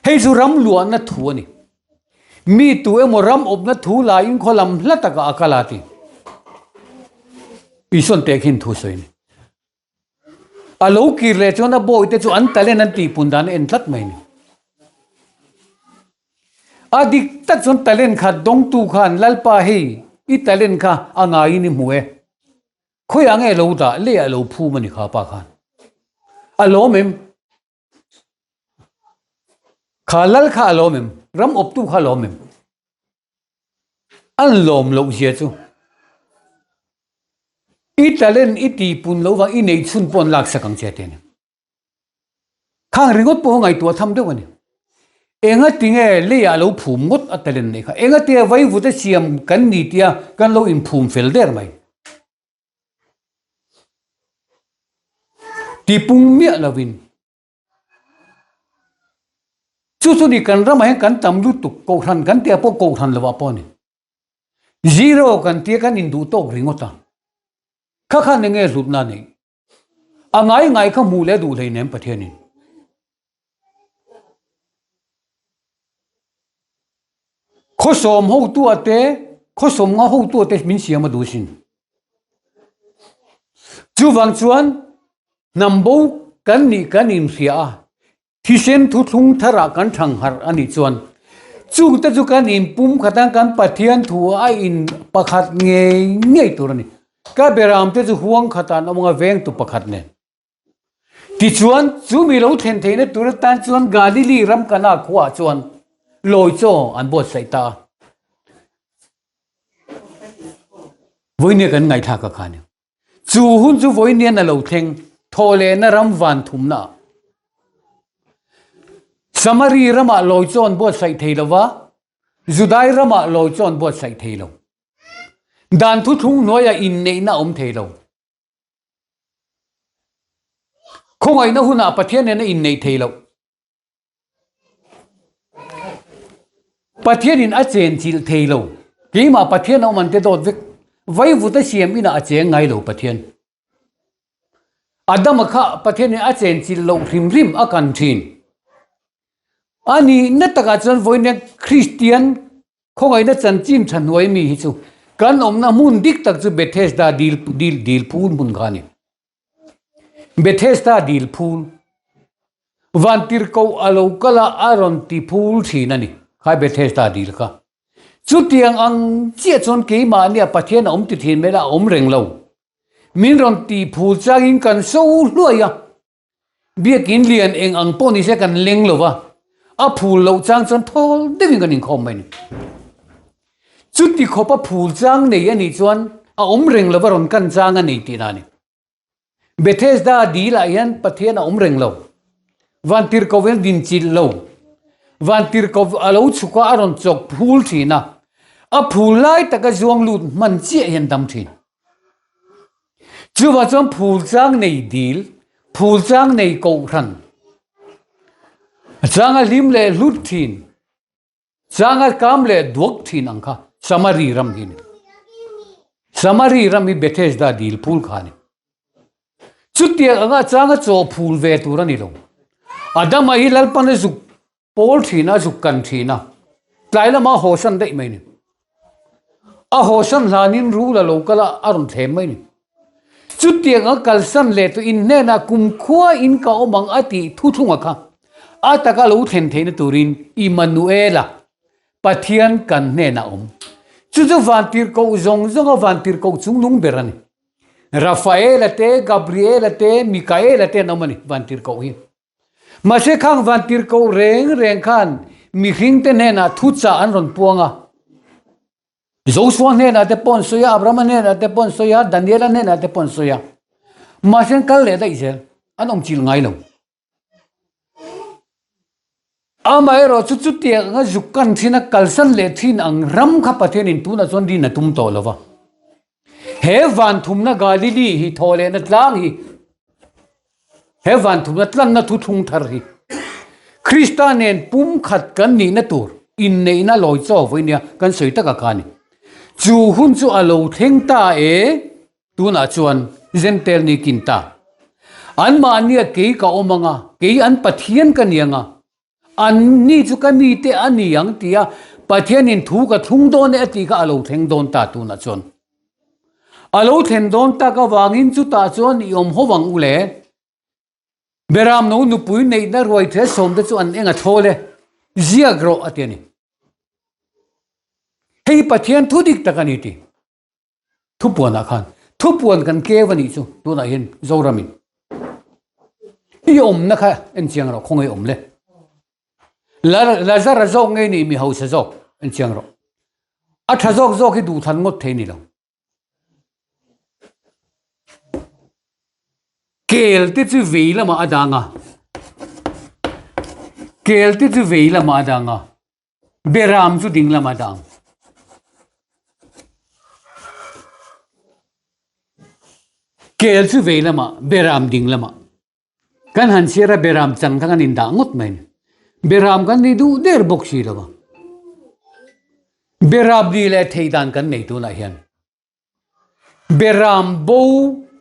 Hei chu ram luahna thu a ni. Mi tu emaw ram awpna thu laiin khaw lam hla takah a kal a ti. Isuan tehkhin thu sawi a ni. A lo kir leh chuan a bawihte chu an talent an tihpun dan a en tlat mai a ni. A dik tak chuan talent khat dawngtu khan Lalpa hei i talent kha a ngaiin i hmu e. Khawiah nge lo dah leiah lo phum a ni kha pa khan. A lawm em? Kha lal kha a lawm em? Ram awptu kha a lawm em? An lawm loh zia chu i talent i tihpun lo vang i neih chhun pawh an laksak ang che a ti a ni. Khang ringawt pawh ngaihtuah tham deuh a ni. Enga tinge leiah lo phum ngawt a talent neih kha? Enga tia vaivut a siam kan ni tia kan lo inphum fel der mai? Tipung miah lovin Chu chu ni kan ramah hian kan tam lutuk, kohhran kan tia pawh kohhran lovah pawh a ni. Zero kan tia kan induh tawk ringawt a. Kha khan enge hlutna a neih? A ngai ngai kha hmuh leh duh hleinem Pathianin. Khawsawm hotu te, khawsawm nga hotu te min siam a duh sin. Chuvang chuan hnam bo kan nih kan inhria a, thisen thuthlung tharah kan thangharh a nih chuan. Chungte chu kan inpum khat a, kan Pathian thu a in pakhat ngei ngei tur a ni. Ka beramte chu huang khatah an awm ang a, vengtu pakhat nen. Tichuan, chu mi lo thlen theihna tur atan chuan Galili ram Kana khuaah chuan lawi chaw an buatsaih ta a. Vawinia kan ngaihthlak a kha a ni. Chu hun chu vawiinian a lo thleng, thawhlehna ram van thumna ah. Samari ramah lawi chaw an buatsaih thei lo va, Judai ramah lawi chaw an buatsaih thei lo. Dan thuthlung hnuaiah inneihna a awm thei lo. Khawngaihna hunah Pathian nena inneih thei loh. Pathianin a chenchilh thei lo. Keimah Pathian a awm an te dawt vek. Vaivut a siam inah a cheng ngai lo Pathian. Adama kha Pathianin a chenchilh loh hrim hrim a kan thin. A nihna takah chuan vawiin Kristian Khawngaihna chanchin tha hnuai mi hi chu kan awmna hmun dik tak chu Bethesda dil dil dil phul hmun kha a ni. Bethesda dil phul Vantirhkoh a lo kal a, a rawn ti phul thin a ni khai Bethesda dil kha. Chutiang ang chiah chuan keimahnia Pathian a awm ti thin mai la a awm reng lo. Min rawn ti phul changin kan so hluai a. Biakin lian eng ang pawh ni se kan leng lo va, a phul loh chang chuan thawl deuhin kan inkhawm mai a ni. Chuti khawpa phul chang nei a nih chuan a awm reng lo va rawn kan chang a nei tihna a ni. Bethesda dilah hian Pathian a awm reng lo, Vantirhkoh hian dinchilh lo, Vantirhkoh a lo chhuk a, a rawn chawk phul thin a, a phul lai taka zuang lut hman chiah hian dam thin. Chuvah chuan phul chang nei dil, phul chang nei kohhran, changa hlim leh hlut thin, changa kam leh duak thin ang kha Samari ram hi a ni. Samari ram hi Bethesda dil phul kha a ni. Chutiang anga changa chaw phul ve tur a ni lo. Adama hi Lalpan a zuk Pawl thin a zuk kan thin a, tlai lama a hawsan daih mai ni. A hawsan hlanin rul a lo kal a, a rawn thlem mai ni. Chutiang a kalsan leh tawh in hnenah kumkhua in ka awm ang a tih thuthlunga kha a taka lo thlen theihna turin Immanuela, Pathian kan hnenah awm. Chu chu vantirhkoh zawng zawnga vantirhkoh chungnung ber a ni. Rafaela te, Gabriela te, Mikaela te an awm a ni vantirhkoh hi. Mahse khang vantirhkoh reng reng khan mihringte hnenah thuchah an rawn puang a. Joshua hnenah te pawh an sawi a, Abrahama hnenah te pawh an sawi a, Daniela hnenah te pawh an sawi a. Mahse an kal leh daih zel, an awm chilh ngai lo. Amaherawh chu chutiang anga zuk kan thin a, kalsan leh thin ang ram kha Pathianin tunah chuan rin a tum tawh lo va. He van thumna Galili hi thaw lehna tlang hi, he van thumna tlanna thuthlung thar hi Krista nen pumkhat kan nihna tur inneihna lawi chaw vawi nia kan sawi taka kha a ni. Chu hun chu a lo thleng ta e, tunah chuan Jentail ni kin ta. Anmahnia kei ka awm anga, kei an Pathian ka ni anga, An ni chu ka mite a ni ang tia Pathianin thu ka thlung dawn e a tih kha a lo thleng dawn ta tunah chuan. A lo thlen dawn tak avangin chutah chuan i awm ho ang u le. Beramno nupui neihna ruai thil sawmte chu an eng a thawl e, ziak rawh a ti a ni. Hei hi Pathian thu dik tak a ni ti. Thupuanah khan thupuan kan keu a nih chu tunah hian Zoramin i awmna kha en chiang rawh khawngaih awm le Lazara zawk ngei ni mi hausa zawk en chiang rawh a tha zawk zawk hi duhthlan ngawt thei ni lo kel te chu vei lamah a dang a kel te chu vei lamah a dang a Beram chu ding lamah dang. Kel chu vei lamah, beram ding lamah. Kan han chhiar a beram chang kha kan indah ngawt mai a ni. Beram kan ni duh der bawk si lo va. Beram ni leh thei dan kan nei tunah hian. Beram bo,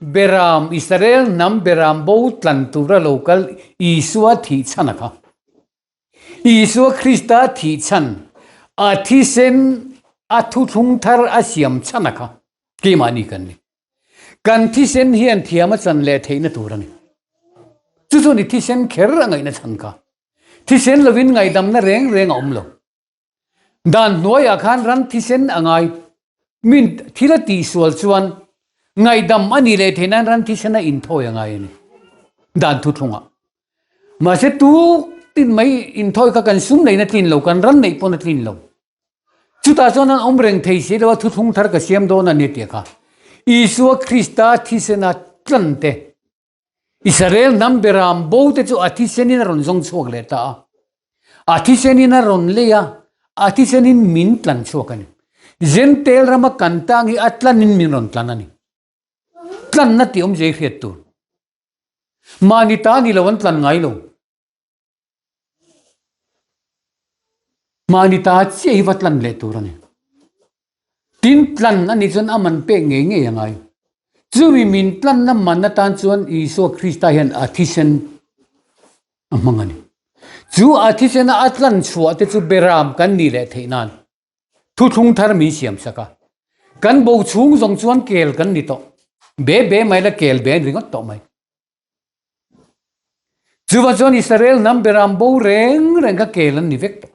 Beram, Israel hnam beram bo tlan tura lo kal Isua thih chhan a kha. Isua Krista thih chhan, a thisen a thuthlung thar a siam chhan a kha keimahni kan ni. Kan thisen hian thiam a chan leh theihna tur a ni. Chu chuan i thisen kher a ngaihna chhan kha. Thisen lovin ngaihdamna reng reng a awm lo. Dan hnuaiah khan ran thisen a ngai. Min thil a tihsual chuan ngaihdam a nih leh theih nan ran thisen a inthawi a ngai a ni. Dan thuthlungah. Mahse tuk tin mai inthawi kha kan sum neihna tlin lo, kan ran neih pawn a tlin lo. Chutah chuan an awm reng thei si lo a, thuthlung thar ka siam dawn a ni tih kha. Isua Krista thisena tlan te, Israel hnam beram bo te chu a thisenin a rawn zawng chhuak leh ta a. A thisenin a rawn lei a, a thisenin min tlan chhuak a ni. Jentail rama kan tang hi a tlanin min rawn tlan a ni. Tlanna tih awmzia hi hriat tur. Mahni ta ni lo an tlan ngai lo. Mahni ta chiah hi va tlan leh tur a ni. Tin tlan a nih chuan a man pek ngei ngei a ngai. Chumi min tlanna man atan chuan Isua Krista hian a thisen a hmang a ni. Chu a thisena a tlan chhuah te chu beram kan nih leh theih nan thuthlung thar min siam sak a. Kan bo chhung zawng chuan kel kan ni tawh. Be be mai la kel be ringawt tawh mai. Chuvang chuan Israel hnam beram bo reng reng kha kel an ni vek tawh.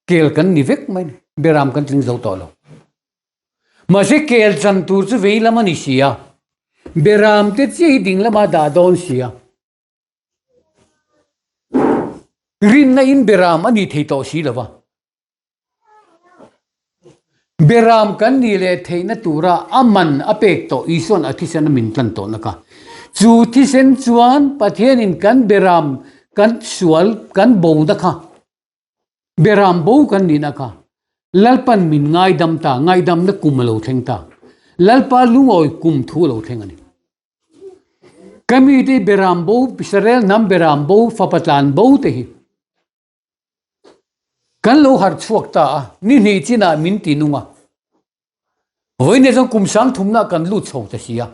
Kel kan ni vek mai ni. Beram kan tling zo tawh lo. Mahse kel chan tur chu vei lam a ni si a. Beram te chiah hi ding lama dah dawn si a. Rinna in beram a ni thei tawh si lo va. Beram kan nih leh theihna tura a man a pek tawh Isua'n a thisen a min tlan tawhna kha. Chu thisen chuan Pathianin kan beram kan sual kan bona kha, beram bo kan nihna kha Lalpan min ngaidam ta, ngaihdamna kum a lo thleng ta. Lalpa lungawi kum thu a lo thleng a ni. Ka mite beram bo, Israel hnam beram bo, fapa tlan bo te hi Kan lo harh chhuak ta a, ni hnih chinah min ti nung a. Vawiin chuan kum sang thumna kan lut chho ta si a.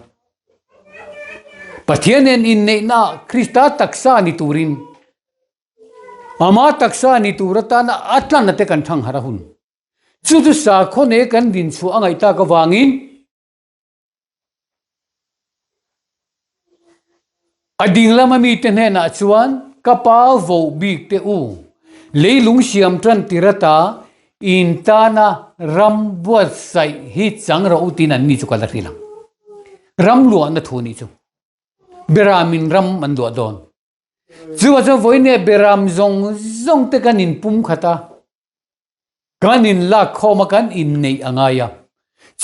Pathian nen inneihna Krista taksa ni turin ama taksa ni tur atana a tlanna te kan thang harh a hun. Chu chu sakhaw ne kan din chhuah a ngaih tak avangin A dinglam a mite hnenah chuan, Ka pa voh bik teh u, leilung siam tan tir ata in tana ram buatsaih hi chang rawh u tiin anni chu ka la hrilh ang. Ram luahna thu nih chu Beramin ram an luah dawn. Chuvah chuan vawiin Beram zawng zawng te kan inpum khat a. Kan inlak khawm a kan inneih a ngai a,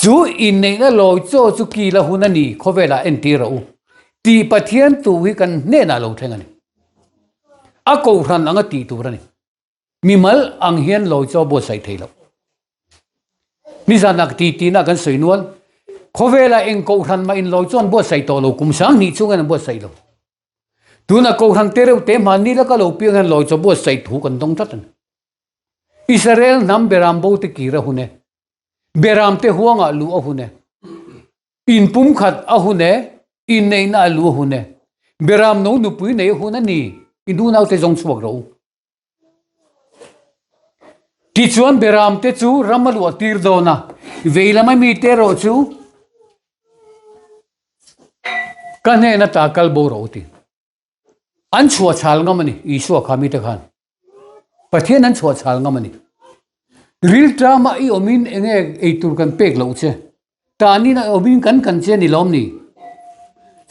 chu inneihna lawi chaw chu kil a hun a ni khawvelah entir rawh u tih Pathian tu hi kan hnenah lo thleng a ni. A kohhran anga tih tur a ni. Mimal ang hian lawi chaw buatsaih thei loh. Nizanah ti tihna kan sawi nual. Khawvelah eng kohhran mah in lawi chuan buatsaih tawh lo kum sang hnih chungin an buatsaih lo. Tuna kohhran te reuh te hmanni laka lo piang hian lawi chaw buatsaih thu kan dawng tlat a ni. Israel hnam beram bo te kir a hun e. Beram te huangah luh a hun e. In pumkhat a hun e, inneihna a luh a hun e. Beram no nupui nei a hun a ni, in unaute zawng chhuak rawh u. Tichuan beram te chu ram a luah tir dawn a, veilam a mite erawh chu ka hnen ata kal bo rawh u ti. An chhuah chhal ngam a ni, Isua kha mite khan. Pathian an chhuah chhal ngam a ni. Rilṭama i awmin enge eitur kan pek loh che? Tanin a awmin kan kan che ni lawm ni?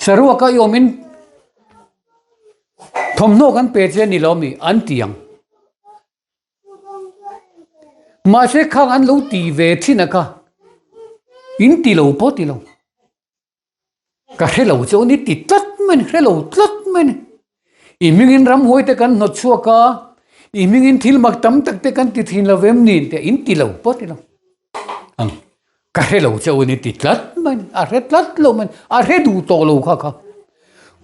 Saruaka i awmin thawmhnaw kan pe che ni lawm ni? An ti ang. Mahse khang an lo ti ve thin a kha, in ti lo pawh ti lo. Ka hre lo chu ni ti tlat mai ni, hre lo tlat mai ni. I hmingin ramhuai te kan hnawt chhuak a, i hmingin thil mak tam tak te kan ti thin lo vem ni tih in ti lo pawh ti lo. Ang, ka hre lo chu ni ti tlat mai ni, a hre tlat lo mai ni, a hre duh tawh lo kha kha.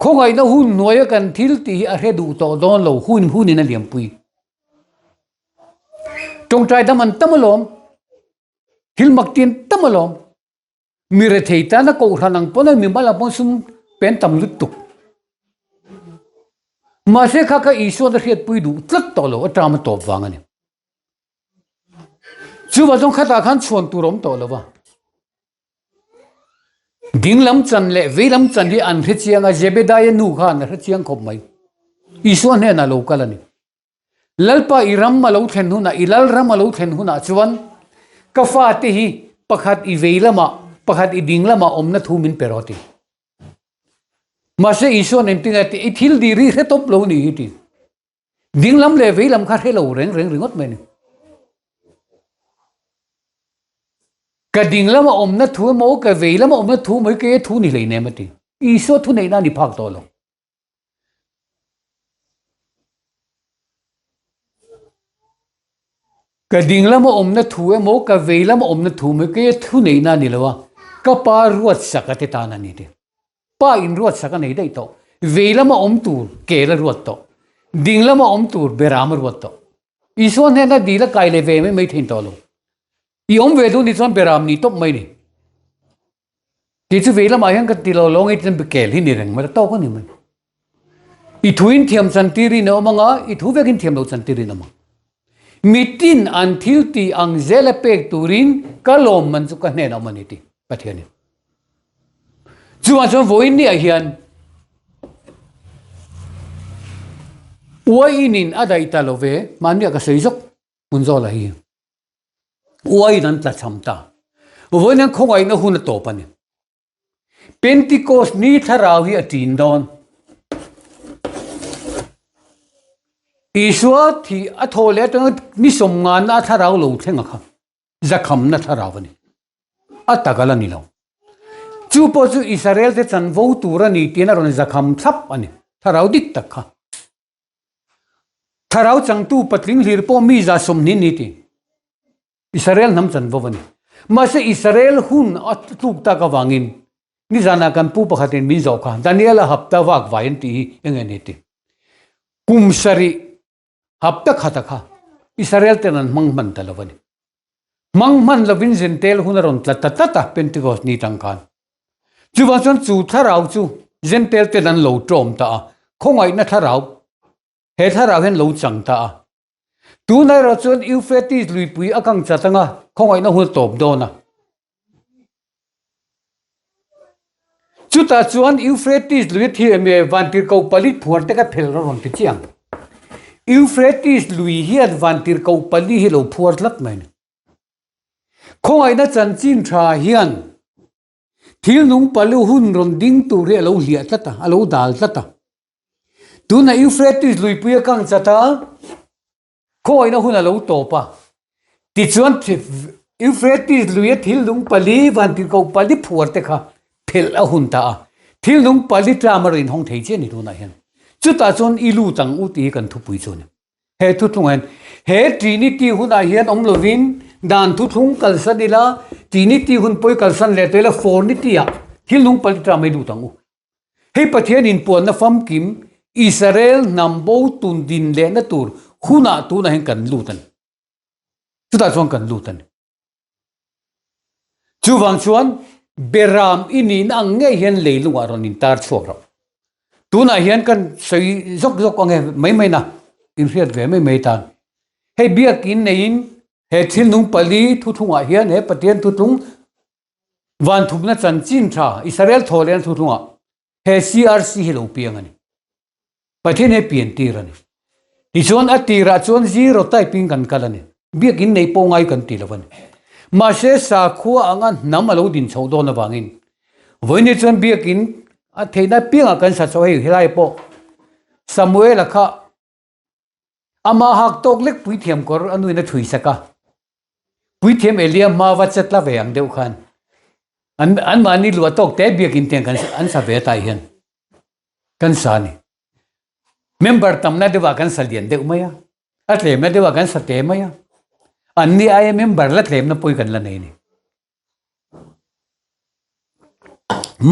Khawngaihna hun hnuaia kan thil tih hi a hre duh tawh dawn lo, hun hunin a liampui. Tawngtai dam an tam alawm, thil mak ti an tam alawm. Mi rethei tana kohhran ang pawn a mi mal ang pawn sum pen tam lutuk. Mahse kha kha Isuan a hriatpui duh tlat tawh lo, a term a tawp vang a ni. Chuvang chuan khatah khan chhuan tur a awm tawh lo va. Ding lam chan leh vei lam chan hi an hre chiang a, Zebedaia nu khan a hre chiang khawp mai. Isua hnenah lo kal a ni. Lalpa i ram a lo thlen hunah, i lal ram a lo thlen hunah chuan ka fate hi pakhat i vei lamah, pakhat i ding lamah awmna thu min pe rawh a ti. Mahse Isua'n engtin nge a tih? I thil dih ri hre tawp lo ni hi ti. Ding lam leh vei lam kha hre lo reng reng ringawt mai a ni. Ka ding lama awmna thu emaw, ka vei lama awmna thu emaw hi kei a thu ni hleinem a ti. Isua thu neihna a ni phak tawh lo. Ka ding lama awmna thu emaw, ka vei lama awmna thu emaw hi kei a thu neihna a ni lo a, ka pa ruatsak a ti tan a ni ti. Pa in ruatsak a nei daih tawh. Vei lama awm tur kel a ruat tawh. Ding lama awm tur beram a ruat tawh. Isua hnena dil a kai leh ve mai mai thein tawh lo. I awm ve duh ni chuan beram ni tawp mai ni. Kei chu vei lamah hian ka ti lo lo ngei chuan kel hi ni reng mai tawk a ni mai. I thu in thiam chantir in a awm anga, i thu vekin thiam lo chantir in a awm ang. Mitin an thil tih ang zela pek turin ka lawmman chu ka hnenah awm a ni ti Pathianin. Chuvang chuan vawiin niah hian uaiin a daih ta lo ve, mahniah ka sawi zawk hmun zawlah hi uaiin an tlachham ta. Vawiin hian khawngaihna hun a tawp a ni. Pentecost ni thlarau hi a ṭin dawn. Isua thih a thawh leh atanga ni sawmngana a thlarau lo thleng a kha zakhamna thlarau a ni. A tak a la ni lo. Chu pawh chu Israel te chanvo tur a ni tiin a rawn zakham thlap a ni. Thlarau dik tak kha. Thlarau changtu patling hlir pawh mi 120 ni ti. Israel hnam chanvo a ni. Mahse Israel hun a tluk tak avangin nizanah kan pu pakhatin min zawh kha Daniela hapta vak vai an tih hi eng nge ni ti. Kum sarih hapta khata kha Israel ten an hmang hman ta lo a ni. Hmang hman lovin Gentile hun a rawn tla ta tlat a Pentecost ni tang khan. Chuvang chuan chu thlarau chu Gentile ten an lo tawm ta a, khawngaihna thlarau he thlarau hian lo chang ta a. Tunah erawh chuan Euphrates luipui a kang chat anga khawngaihna hun a tawp dawn a. Chutah chuan Euphrates lui a thi em e, Vantirhkoh pali phuar te kha phel a rawn ti chiang. Euphrates lui hian Vantirhkoh pali hi lo phuar tlat mai a ni. Khawngaihna chanchin tha hian thil nung pali hun rawn ding tur hi a lo hliah tlat a, a lo dal tlat a. Tuna Euphrates luipui a kang chat a, khawngaihna hun a lo tawp a. Tichuan Euphrates lui a thil nung pali, vantirhkoh pali phuar te kha phelh a hun ta a. Thil nung pali tlam a rawn inhawng thei chiah a ni tunah hian. Chutah chuan i lut ang u tih hi kan thupui chu a ni. He thuthlung hian he Trinity hunah hian awm lovin dan thuthlung kalsan ila, Trinity hun pawi kalsan leh tawh ila Fornity ah thil nung pali tlam a i lut ang u. Hei Pathian inpuanna famkim Israel hnam bo tun din lehna tur hunah tunah hian kan lut a ni. Chutah chuan kan lut a ni. Chuvang chuan Beram i nihna ang ngei hian leilungah rawn intar chhuak rawh. Tunah hian kan sawi zawk zawk ang e mai mai na inhriat ve mai mai tan. Hei biakin neiin he thil nung pali thuthlungah hian he Pathian thuthlung Van thupna chanchin tha Israel thaw leh an thuthlungah he CRC hi lo piang a ni. Pathian he pian tir a ni. Tichuan a tirah chuan zero type in kan kal a ni. Biakin nei pawh ngai kan ti lo a ni. Mahse sakhua anga hnam a lo din chhoh dawn avangin vawiin chuan biakin a theihna piangah kan sa chho hei helai pawh Samuela kha Amah hak tawk lek puithiam kawr a nuin a thui sak a, puithiam Elia hma va chet la ve ang deuh khan an anmahni luah tawk te biakin tiang kan an sa ve tai hian kan sa a ni. Member tamna deuhah kan sa lian deuh mai a, a tlemna deuhah kan sa te mai a, anni aia member la tlemna pawi kan la nei a ni.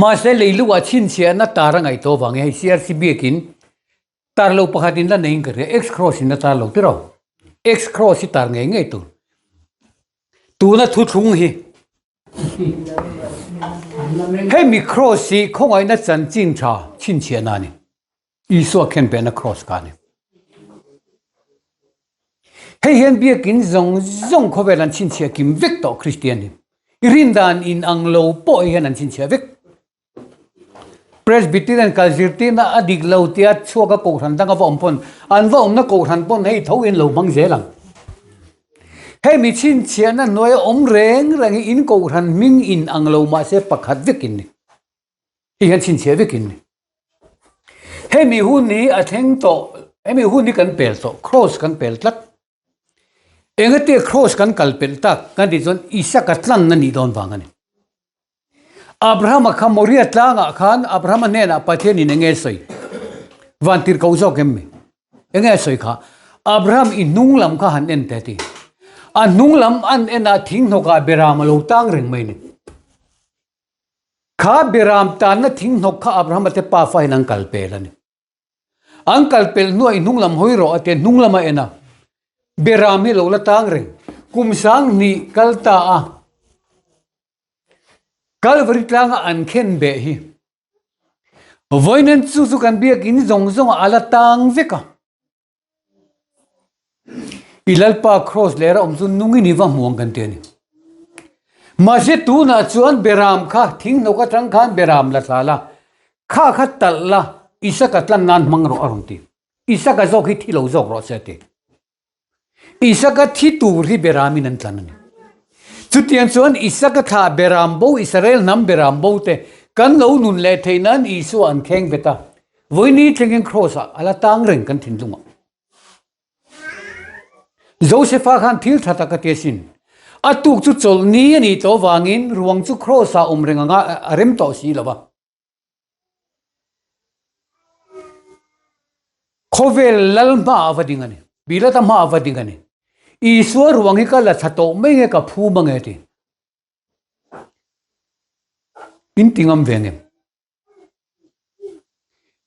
Mahse leiluah chhinchhiahna tar a ngaih tawh avangin hei CRC biakin Tar lo pakhat in la neiin ka hria, X cross in la tar lo tiraw? X cross hi tar ngei ngei tur. Tuna thuthlung hi hemi cross hi khawngaihna chanchin tha chhinchhiahna a ni. Isua khenbehna cross kha a ni. Hei hian biakin zawng zawng khawvel an chhinchhiah kim vek tawh Kristian hi. I rindan in ang lo pawh hian an chhinchhiah vek. Presbyterian kal zirtirna a dik lo tia chhuaka kohhran danga va awm pawn an va awmna kohhran pawn hei tho in lo hmang zel ang. Hei mi chhinchhiahna hnuaia awm reng reng hi in kohhran hming in ang lo mahse pakhat vek in ni. Hei hian chhinchhiah vek in ni. Hemi hun hi a thleng tawh, hemi hun hi kan pel tawh, cross kan pel tlat. Engati cross kan kal pelh tak kan tih chuan Isaka tlanna nih dawn vang a ni. Abrahama kha Moria tlangah khan Abrahama hnenah Pathianin enge a sawi? Van tirhkoh zawk em mi? Enge a sawi kha? Abraham i hnung lam kha han en teh a ti. A hnung lam an en ah thinghnawkah Beram a lo tang reng mai a ni. Kha Beram tanna thinghnawk kha Abrahama te pafa hian an kal pel a ni. An kal pelh hnuah i hnung lam hawi rawh a ti a, hnung lam a en a, Beram hi lo la tang reng. Kum 2000 kal ta a, Kalvari tlanga an khen beh hi. Vawiin chu chu kan biakin zawng zawngah a la tang vek a. I Lalpa Kraws leh a awm chu nungin i va hmu ang kan ti a ni. Mahse tunah chuan Beram kha thinghnawk atang khan Beram la thla la, kha kha talh la, Isaka tlan nan hmang rawh a rawn ti. Isaka zawk hi thi lo zawk rawh se a ti. Isaka thi tur hi Beramin an tlan a ni. Chutiang chuan Isaka thlah Beram bo, Israel hnam Beram bo te kan lo nun leh theih nan Isua an kheng vet a. Vawiini thlengin Kraws ah a la tang reng kan thinlungah. Josefa khan thil tha tak a ti asin. A tuk chu chawlhni a nih tawh avangin ruang chu Kraws ah awm reng anga a rem tawh si lo va. Khawvel lal hmaah va ding a ni. Pilata hmaah va ding a ni. Isua ruang hi ka la thla tawh mai nge ka phum ange ti. In ti ngam ve ngem.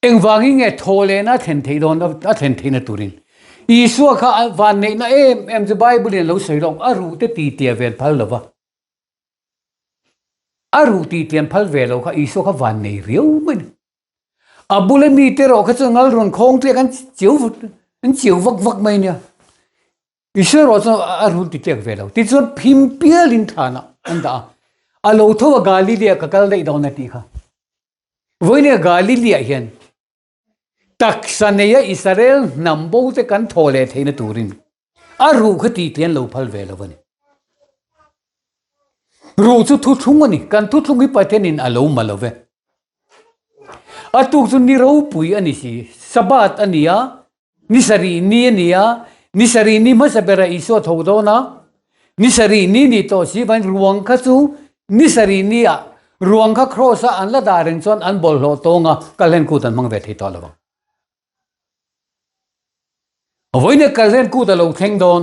Engvangin nge thaw lehna a thlen theih dawn a thlen theihna turin Isua kha van neihna em em chu Bible in a lo sawi lawk a ruh te ti tia vel phal lova. A ruh tih tlian phal ve lo kha Isua kha van nei riau mai ni. A bula mi te erawh kha chuan ngal rawn khawng tliak an chiu an chiu vak vak mai nia. Isua erawh chuan a rul ti tliak ve lo. Tichuan phim pialin thlanah an dah a. A lo tho a Galilee ah ka kal daih dawn a tih kha. Vawinia Galilee ah hian Taksa neia Israel hnam bo te kan thaw leh theihna turin a ruh kha tih tih an lo phal ve lo a ni. Ruh chu thuthlung a ni, kan thuthlung hi Pathianin a lo ma lo ve. A tuk chu ni ropui a ni si, Sabbath a ni a, Ni sarih ni a ni a, ni sarih ni hmasa berah Isua tho dawn a, ni sarih ni ni tawh si vain ruang kha chu ni sarih ni ah ruang kha kraws a an la dah reng chuan an bawlhhlawh tawng a, kalhlen kut an hmang ve thei tawh lo ang. Vawiin kalhlen kut a lo thleng dawn.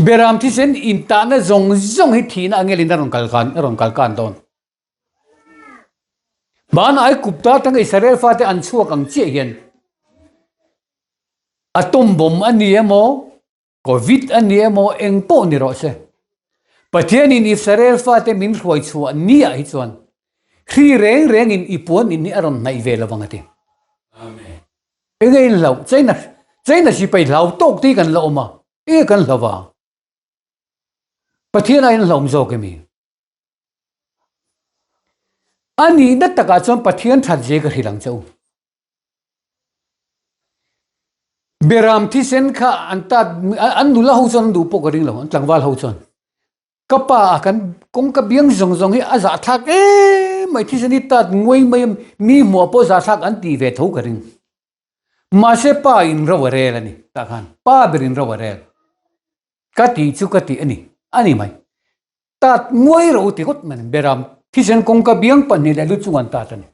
Beram thisen intahna zawng zawng hi thihna angelin a rawn kal kan a rawn kal kan dawn. Hmana Aigupta atanga Israel fate an chhuak ang chiah hian atom bomb a ni emaw, covid a ni emaw eng pawh ni rawh se. Pathianin Israel fate min hruai chhuah ni ah hi chuan hri reng rengin i puan in hi a rawn hnaih ve lovang a ti. Amen. Enge in hlauh? China China sipai hlau tawk te hi kan la awm a, enge kan hlauh a? Pathian aiin hlauhawm zawk emi? A nihna takah chuan Pathian that zia ka hrilh ang che u. Beram thisen kha an tat an nula ho chuan an duh pawh ka ring lo, an tlangval ho chuan. Ka pa a kan kawngka biang zawng zawng hi a zahthlak em mai thisen hi tat nguai mai a mi hmuah pawh zahthlak an tih ve tho ka ring. Mahse pa in ro a rel a ni tah khan pa ber in ro a rel. Ka tih chu ka tih a ni a ni mai. Tat nguai ro ti ngawt mai beram thisen kawngka biang pahnih leh lu chung an tat a ni.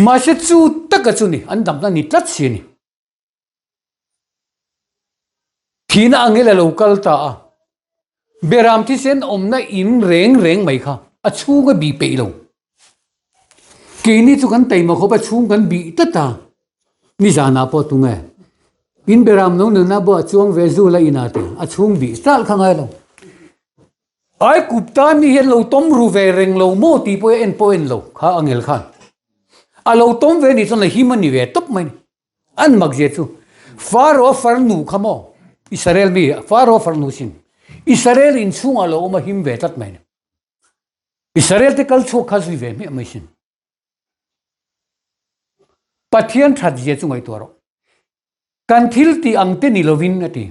Mahse chu taka chu ni an damna ni tlat si a ni. Thihna angel a lo kal ta a, Beram thisen awmna in reng reng mai kha a chhung a bih peih lo. Keini chu kan taima khawp a chhung kan bih tlat a, nizanah pawh tunge in Beram no nunna buah chuang ve zul a inah te a chhung bih tlal kha ngai lo. Ai Gupta mi hian lo tawm ru ve reng lo maw tih pawh en pawh en lo kha angel khan a lo tawm ve nih chuan a him a ni ve tawp mai ni. An mak zia chu Faro farnu kha maw Israel mi Faro farnu sin Israel inchhungah lo awm a him ve tlat mai ni. Israel te kal chhuak kha zui ve hmiah mai sin. Pathian that zia chu ngaihtuah rawh. Kan thil tih ang te ni lovin a ti.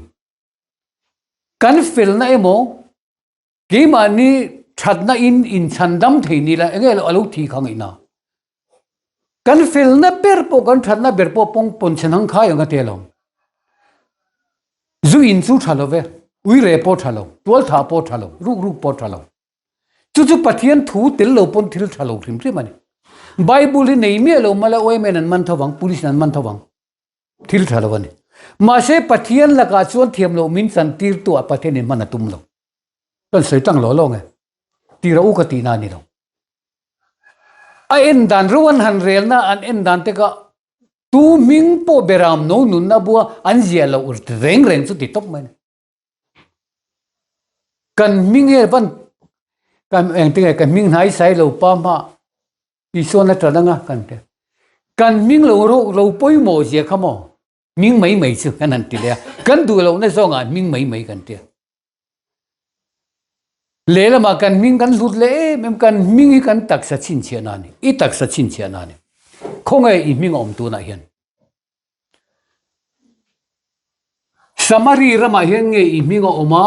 Kan felna emaw keimahni thatna in inchhandam thei ni la enge a lo thi kha ngaihna. Kan felna ber pawh kan thatna ber pawh pawng pawnchhe hang khai ang a ti alawm. Zu in chu tha lo ve, uire pawh tha lo, tualtha pawh tha lo, ruk ruk pawh tha lo. Chu chu Pathian thu tel lo pawn thil tha lo hrim hrim a ni. Bible hi nei miah lo mala OMN an man tho vang, police in an man tho vang. Thil tha lo a ni. Mahse Pathian lakah chuan thiam loh min chan tir tu ah Pathian in hman a tum lo. Kan sawi tlang lo lo nge. Tira u ka tihna a ni lo. A en dan ro an han relna an en dan te kha tu hming pawh beram no nunna bua an ziah loh reng reng chu ti tawp mai a ni. Kan hming e van kan engtinge ka hming hnai sai lo pa hma Isuan a tan anga kan ti. Kan hming lo ro lo pawimawh zia kha maw hming mai mai chu kan han ti leh a. Kan duh lohna zawngah hming mai mai kan ti a. Lehlamah kan hming kan hlut leh em em kan hming hi kan taksa chhinchhiahna a ni. I taksa chhinchhiahna a ni. Khawnge i hming a awm tunah hian? Samari ramah hian nge i hming a awm a?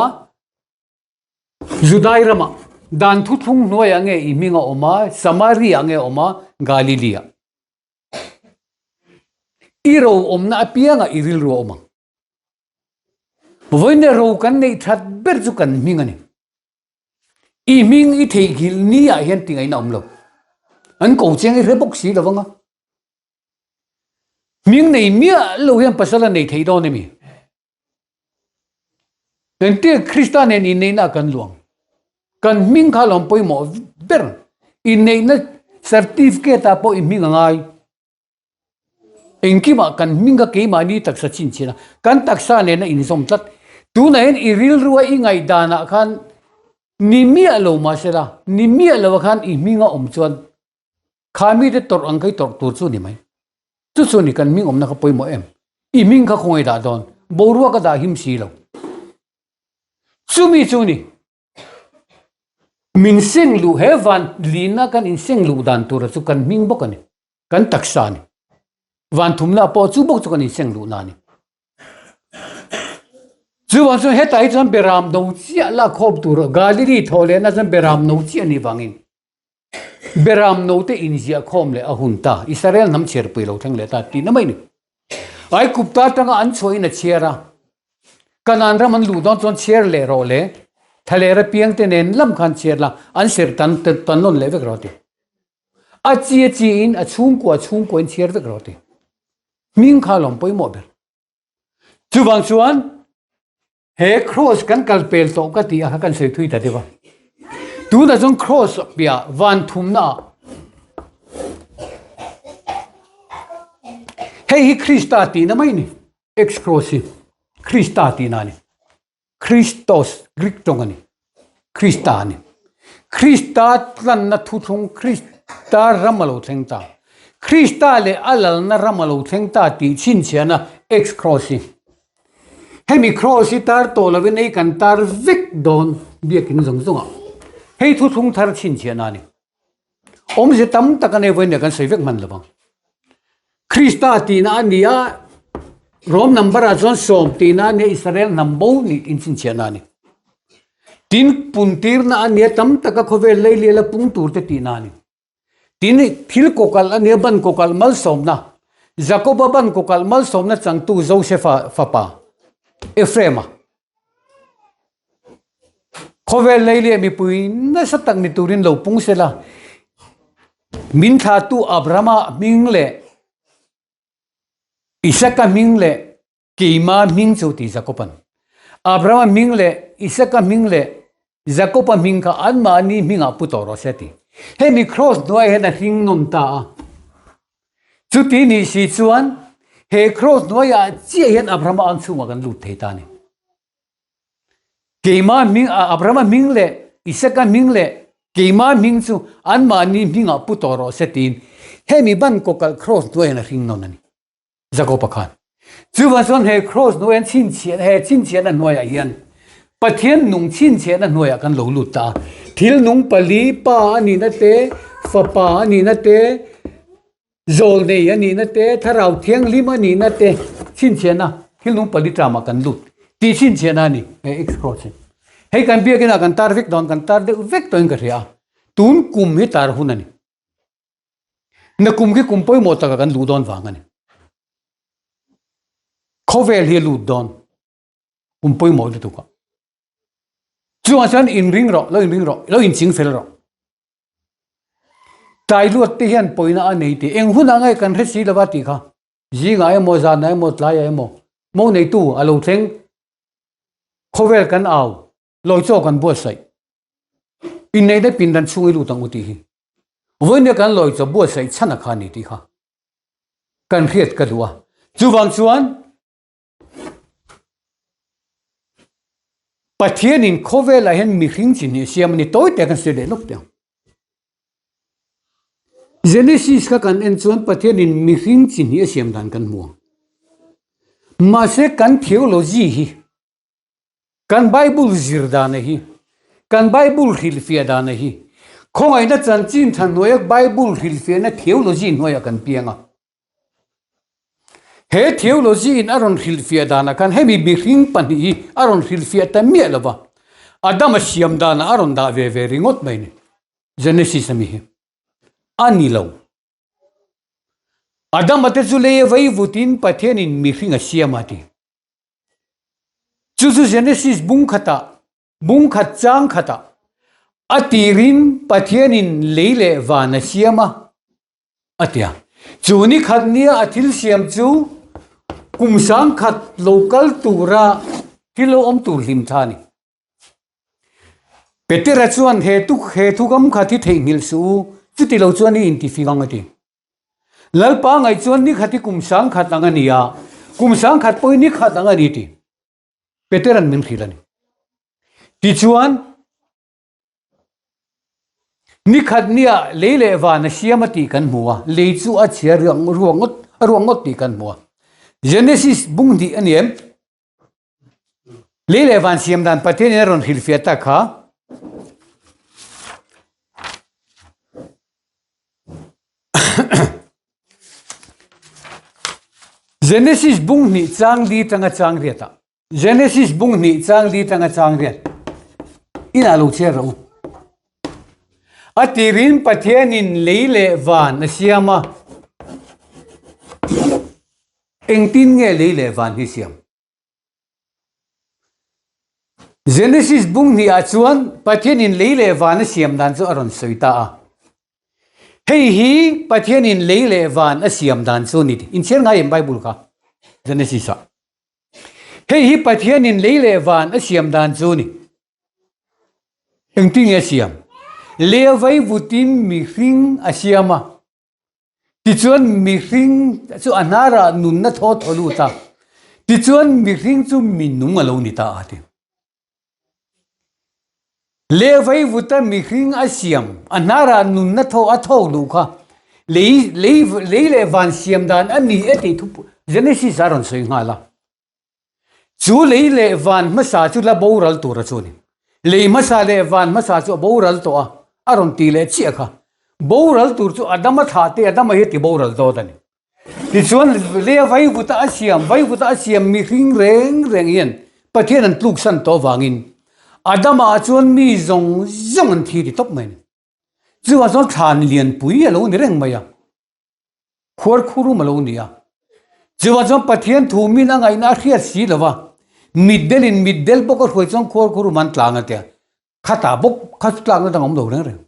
Judai ramah dan thuthlung hnuaiah nge i hming a awm a? Samaria nge a awm a? Galilee-ah. I ro awmna apiangah i rilru a awm ang. Vawiin ro kan neih that ber chu kan hming a ni. I hming i theihnghilh ni ah hian tingaihna awm lo. An ko chiang i hre bawk si lo vang a. Hming nei miah lo hian pasal a nei thei dawn emi? Engtia Krista nen inneihna ah kan luang. Kan hming kha lawm pawimawh ber. Inneihna certificate ah pawh i hming a ngai. Engkimah kan hming kha keimahni taksa chhinchhiah a, kan taksa nena inzawm tlat. Tunah hian i rilrua i ngaihdanah khan ni miah lo mahsela, ni miah loah khan i hming a awm chuan kha mite tawrh ang kha i tawrh tur chu ni mai. Chu chu ni kan hming awmna kha pawimawh em? I hming kha khawngaih dah dawn, boruak a dah him si lo. Chumi chu ni min seng luh he van lina kan inseng luh dan tura chu kan hming bawk a ni. Kan taksa a ni. Van thumna pawh chu bawk chu kan inseng luhna a ni. Chuvang chuan hetah hi chuan beram no chiah lak khawm tur Galili thawh lehna chuan beram no chiah a nih vangin beram no te inziah khawm leh a hun ta Israel hnam chhiarpui lo thleng leh ta tihna mai a ni. Aikupta atanga an chhuahin a chhiar a, Kanaan ram an luh dawn chuan chhiar leh rawh le, Thalera piangte nen lam khan chhiar la, an ser tan tan nawn leh vek rawh a ti. A chi a chi in a chhungkua a chhungkua in chhiar vek rawh ti. Hming kha lawm pawimawh ber. Chuvang chuan he cross kan kal pel tawh ka ti a kha kan sawi thui ta deuh a. Tunah chuan cross piah van thumna ah hei hi Krista tihna mai ni. X cross hi Krista tihna a ni. Christos, Greek tawng a ni. Krista a ni. Krista tlanna thuthlung Krista ram a lo thleng ta. Krista leh a lalna ram a lo thleng ta tih chhinchhiahna X cross hi. Hemi cross hi tar tawh lovin ei kan tar vek dawn biakin zawng zawngah. Hei thuthlung thar chhinchhiahna a ni. Awmze tam tak a nei vawiin leh kan sawi vek hman lo vang. Krista tihna a ni a, Rom number ah chuan sawm tihna a ni a, Israel hnam bo nih inchhinchhiahna a ni. Tin, puntirna a ni a, tam taka khawvel leiliala pung tur te tihna a ni. Tin, thil kawkalh a ni a, ban kawkalh malsawmna, Jakoba ban kawkalh malsawmna changtu Josefa fapa Ephraim-a. Khawvel lei leh mipui nasa tak ni turin lo pung sela, min thlahtu Abrahama hming leh Isaka hming leh keima hming chu ti Jakoba'n. Abrahama hming leh Isaka hming leh Jakoba hming kha anmahni hmingah pu tawh rawh se a ti. Hemi kraws hnuaiah hian a hring nawn ta a. Chuti nih si chuan he kraws hnuaiah chiah hian Abrahama ang chhungah kan lut thei ta a ni. Keimah hming, Abrahama hming leh Isaka hming leh keimah hming chu anmahni hmingah pu tawh rawh se tiin hemi ban kawkalh kraws hnuaiah hian a hring nawn a ni. Jakoba khan. Chuvang chuan he kraws hnuaiah hian chhinchhiahna, he chhinchhiahna hnuaiah hian. Pathian nung chhinchhiahna hnuaiah kan lo lut ta a. Thil nung pali, Pa a nihna te, Fapa a nihna te, Zawlnei a nihna te, Thlarau Thianghlim a nihna te chhinchhiahna thil nung pali tlamah kan lut tih chhinchhiahna a ni he X-Cross hi. Hei kan biakinah kan tar vek dawn, kan tar deuh vek tawhin ka hria a. Tun kum hi tar hun a ni. Na kum khi kum pawimawh taka kan luh dawn vang a ni. Khawvel hi a lut dawn. Kum pawimawh lutuk a. Chungah chuan inring rawh, lo inring rawh, lo inching fel rawh. Tlai luat te hian pawina a nei tih eng hunah nge kan hre si lova tih kha. Zingah emaw, zanah emaw, tlaiah emaw, mo neitu a lo thleng. Khawvel kan au, lawi chaw kan buatsaih. Inneihna pindan chhung i lut ang u tih hi. Vawinia kan lawi chaw buatsaih chhan a kha a ni tih kha kan hriat ka duh a. Chuvang chuan Pathianin khawvelah hian mihring chi hnih siam a ni tawi te kan sawi leh lawk teh ang. Genesis kha kan en chuan Pathianin mihring chi hnih a siam dan kan hmu ang. Mahse kan theology hi, kan Bible zir dana hi, kan Bible hrilhfiah dana hi, khawngaihna chanchin tha hnuaia Bible hrilhfiahna theology hnuaiah kan piang a. He theology in a rawn hrilhfiah danah khan hemi mihring pahnih hi a rawn hrilhfiah ta miah lo va, Adama siam danah a rawn dah ve ve ringawt mai ni. Genesis ami hi a ni lo. Adama te chu lei a vei vutin Pathianin mihring a siam a ti. Chu chu Genesis bung khatah, bung khat chang khatah a tirin Pathianin lei leh van a siam a. A ti a. Chu ni khat nia a thil siam chu kum sangkhat lo kal tura thil lo awm tur hlim tha a ni. Petera chuan he tu he thukam khat hi theihnghilh suh u, chuti lo chuan i intifing ang a ti. Lalpa ngaih chuan ni khat hi kum sangkhat ang a ni a, kum sangkhat pawh hi ni khat ang a ni ti Petera'n min hrilh a ni. Tichuan. Ni khat nia lei leh van a siam a tih kan hmu a, lei chu a chhia ruang ruang ngawt a ruang ngawt tih kan hmu a. Genesis bung hnih a ni em? Lei leh van siam dan Pathian in a rawn hrilhfiah tak kha. Genesis bung hnih chang li tanga chang riat ah. Genesis bung hnih chang li tanga chang riat inah lo chhiar rawh u. A tirin Pathianin lei leh van a siam a, engtin nge lei leh van hi siam? Genesis bung hnihah chuan Pathianin lei leh van a siam dan chu a rawn sawi ta a. Hei hi Pathianin lei leh van a siam dan chu a ni. Inchhiar ngai em Bible kha? Genesis-ah. Hei hi Pathianin lei leh van a siam dan chu ni. Engtin nge a siam? Lei vai vutin mihring a siam a. Tichuan mihring chu a hnarah nunna thaw thaw lut a. Tichuan mihring chu minung a lo ni ta a ti. Lei vai vuta mihring a siam, a hnarah nunna thaw a thawk duh kha lei lei lei leh van siam dan a ni e tih thu Genesis a rawn sawi nghal a. Chu lei leh van hmasa chu la boral tur a chu a ni. Lei hmasa leh van hmasa chu a boral tawh a, a rawn ti leh chiah kha. Boral tur chu Adama thlah te Adama hi a ti boral dawt a ni. Tichuan, lei a vaivuta a siam, vaivuta a siam mihring reng reng hian Pathian an tluksan tawh avangin Adama-ah chuan mi zawng zawng an thi ti tawp mai a ni. Chuvang chuan thlan lianpui a lo ni reng mai a, khuarkhurum a lo ni a. Chuvang chuan Pathian thu min a ngaihna a hriat si lo va, mitdelin mitdel bawk a hruai chuan khuarkhurum an tlang a tia, khatah bawk kha chu tlakna dang a awm lo reng reng.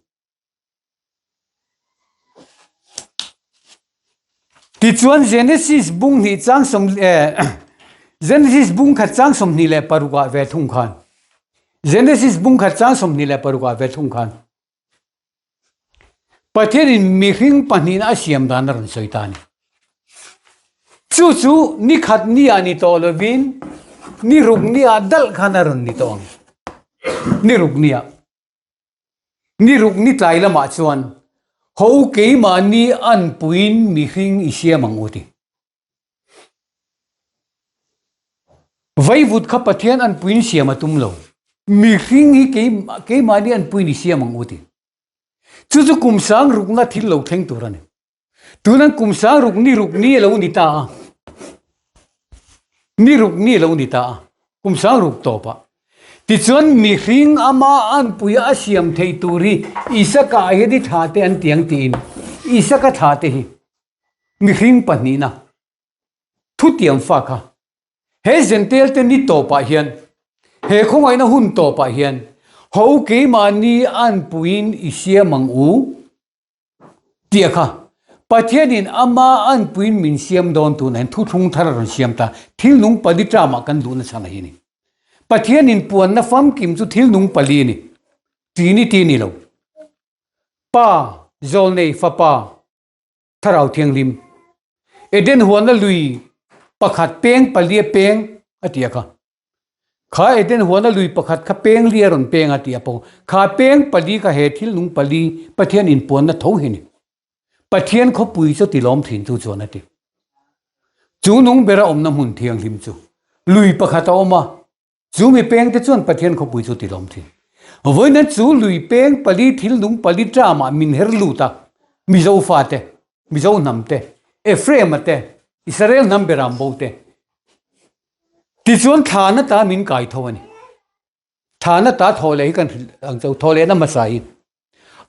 Tichuan Genesis bung hnih chang sawm eh Genesis bung khat chang 26 ah ve thung khan Genesis bung khat chang 26 ah ve thung khan Pathianin mihring pahnihna a siam dan a rawn sawi ta a ni. Chu chu ni khat ni ah ni tawh lovin ni ruk ni ah dalh khan a rawn ni tawh ang. Ni ruk ni ah. Ni ruk ni tlai lamah chuan ho keimahni anpuiin mihring i siam ang u ti. Vaivut kha Pathian anpuiin siam a tum lo. Mihring hi kei keimahni anpui ni siam ang u ti. Chu chu kum sang rukna thil lo thleng tur a ni. Tunan kum sang ruk ni ruk ni a lo ni ta a. Ni ruk ni a lo ni ta a. Kum sang ruk tawpah. Tichuan mihring ama anpui a siam thei tur hi Isaka ah hian i thla te an ti ang tiin Isaka thla te hi mihring pahnihna thutiam fa kha He Jentail te ni tawpah hian, he khawngaihna hun tawpah hian, ho keimahni anpuiin i siam ang u tih a kha. Pathianin ama anpuiin min siam dawn tunah hian thuthlung thar a rawn siam ta. Thil nung pali term-ah kan duhna chhan a hi ni. Pathianin puanna famkim chu thil nung pali a ni. Trinity ni lo. Pa, Zawlnei, Fapa, Thlarau Thianghlim, Eden huana lui pakhat peng palia peng a ti a kha. Kha Eden huana lui pakhat kha peng li a rawn peng a ti a pawh. Kha peng pali kha he thil nung pali Pathian inpuanna tho hi ni. Pathian khawpui chu tilawm thin chu chuan a ti. Chu nung bera awmna hmun thianghlim chu lui pakhat a awm a, Chu mi pengte chuan Pathian khawpui chu tilawm thin. Vawiin chu lui peng pali thil nung pali tramah min her lut a, Mizo fate, Mizo hnam te, Ephraim-a te, Israel hnam beram bo te. Tichuan thlana ta min kai tho a ni. Thlana ta thaw leh hi kan hrilh ang chau, thaw lehna hmasa hi.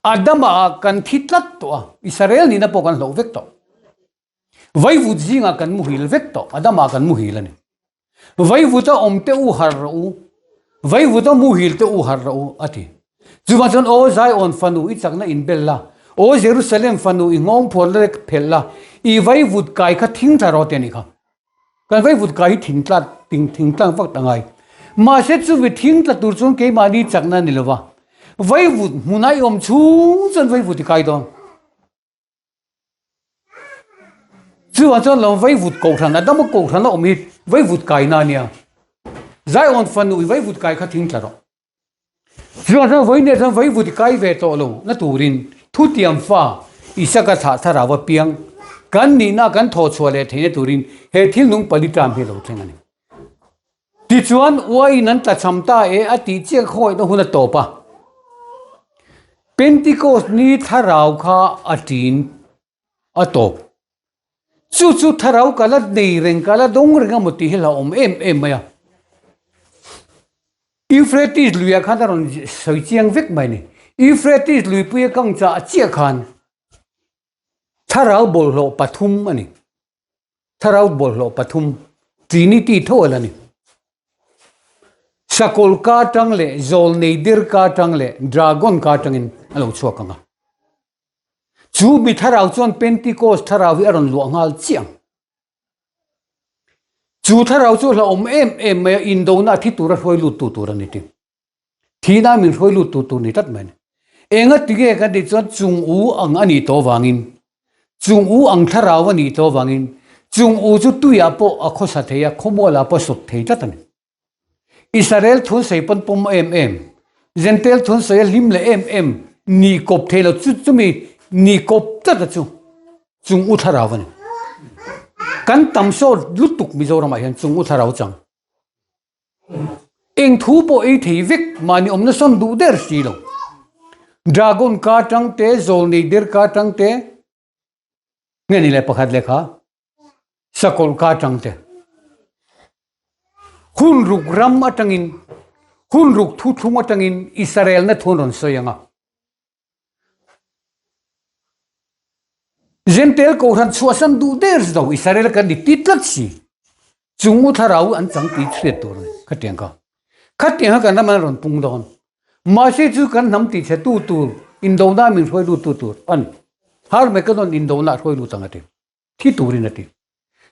Adama ah kan thi tlat tawh a, Israel nihna pawh kan hloh vek tawh. Vaivut zingah kan muhil vek tawh, Adama kan muhil a ni. Vaivuta awm te u harh rawh u, Vaivuta muhil te u harh rawh u, a ti. Chuvang chuan, Aw Zion fanu i chakna inbel la, Aw Jerusalem fanu i nghawng phuar la phelh la, i vaivut kai kha thing tha rawh ti a nih kha. Kan vaivut kai hi thing tlat, thing tlang vak ta ngai. Mahse chumi thing tla tur chuan keimahni chakna a ni lo va, vaivut hmuna i awm chhung chuan vaivut i kai dawn. Chuvang chuan lo vaivut kohhran a dama kohhran a awm hi vaivut kaina a nia. Zion fanu i vaivut kai kha thing tla rawh. Chuvang chuan vawiin chuan vaivut i kai ve tawh lo na turin thutiam fa Isaka thlah thlarau a piang kan nihna kan thawh chhuah leh theihna turin he thil nung pali term hi a lo thleng a ni. Tichuan uaiin an tlachham ta e a tih chiah khawngaihna hun a tawp a. Pentecost ni thlarau kha a ṭin a tawp. Chu chu thlarau ka la nei reng, ka la dawng reng a maw tih hi hlauhawm em em mai a. Euphrates luiah khan a rawn sawi chiang vek mai a ni. Euphrates luipui a kang chah chiah khan thlarau bawlhhlawh pathum a ni. Thlarau bawlhhlawh pathum, Trinity tho a la ni. Sakawlh ka atang leh zawlnei dir ka atang leh dragon ka atangin a lo chhuak ang a. Chu mi thlarau chuan Pentecost thlarau hi a rawn luah nghal chiah ang. Chu thlarau chu hlauhawm em em mai a, indona a thi tura hruai lut tu tur a ni tin. Thihna min hruai lut tu tur ni tlat mai a ni. Enga tinge kan tih chuan chung u ang a nih tawh vangin, chung u ang thlarau a nih tawh vangin, chung u chu tuiah pawh a khawsa thei a, khawmualah pawh a sawp thei tlat a ni. Israel thunsawi pawn pawm em em, Jentail thunsawi a hlim leh em em nih kawp thei lo chu chumi nih kawp tlat a chu chung u thlarau a ni. Kan tam sawt lutuk Mizoramah hian chung u thlarau chang. Eng thu pawh ei thei vek mahni awmna sawn duh der si lo. Dragon ka atang te, zawlnei der ka atang te, nge ni leh pakhat leh kha, sakawlh ka atang te. Hun ruk ram atangin, hun ruk thuthlung atangin Israel-na thu an rawn sawi ang a. Jentail kohhran chhuahsan duh der zo Israel kan ni ti tlat si. Chung u thlarau an chang ti chhiat tur ni khatiang kha. Khatiang kha kan ram an rawn pung dawn. Mahse chu kan hnam ti chhe tu tur indona min hruai lut tu tur an har mai ka nawn indona hruai lut ang a ti. Thi turin a ti.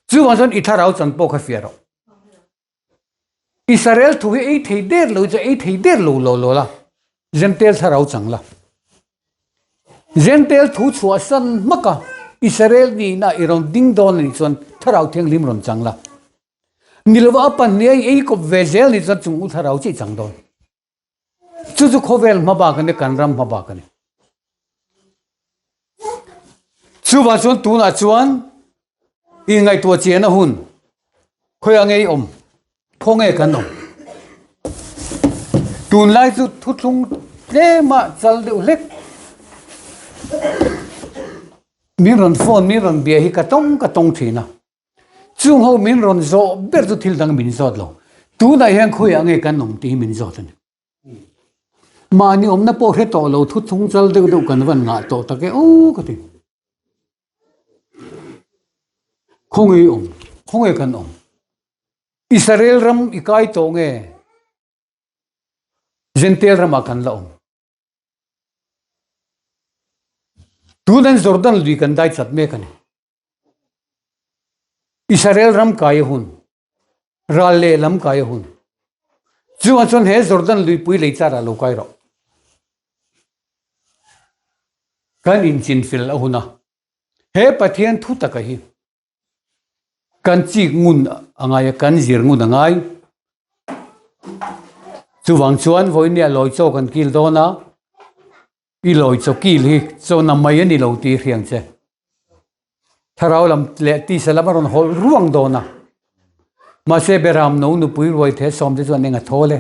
Chuvang chuan i thlarau chan pawh kha fiah rawh. Israel thu hi ei thei der lo chu ei thei der lo lo lo la. Jentail thlarau chang la. Jentail thu chhuah san hmak a, Israel nihna i rawn ding dawn a nih chuan thlarau thianghlim rawn chang la. Ni lova a pahnih a i ei kawp ve zel nih chuan chung u thlarau chiah i chang dawn. Chu chu khawvel hma bak a ni, kan ram hma bak a ni. Chuvang chuan tunah chuan inngaihtuah chiahna hun khawiah nge i awm, khaw nge kan awm. Tunlai chu thuthlung tlema chal deuh hlek. Min rawn phone, min rawn bia hi ka tawng ka tawng thin a. Chung ho min rawn zawh ber chu thil dang min zawt lo. Tunah hian khawiah nge kan awm tih hi min zawt a ni. Mahni awmna pawh hre tawh lo thuthlung chal deuh deuh kan van ngah tawh tak e aw ka ti. Khawnge i awm? Khawnge kan awm? Israel ram i kai tawh nge? Jentail ramah kan la awm. Tunan Jordan lui kan dai chat mek a ni. Israel ram kai a hun. Ral lehlam kai a hun. Chuvang chuan he Jordan luipui lei char ah lo kai rawh. Kan inchinfel a hun a. He Pathian thu taka hi kan chik ngun a ngai a, kan zir ngun a ngai. Chuvang chuan vawinia lawi chaw kan kil dawn a, i lawi chaw kil hi chaw na mai a ni lo tih hriang che. Thlarau lam leh tisa lam a rawn hawlh ruang dawn a. Mahse Beram no nupui ruai the sawmte chuan eng a thawl e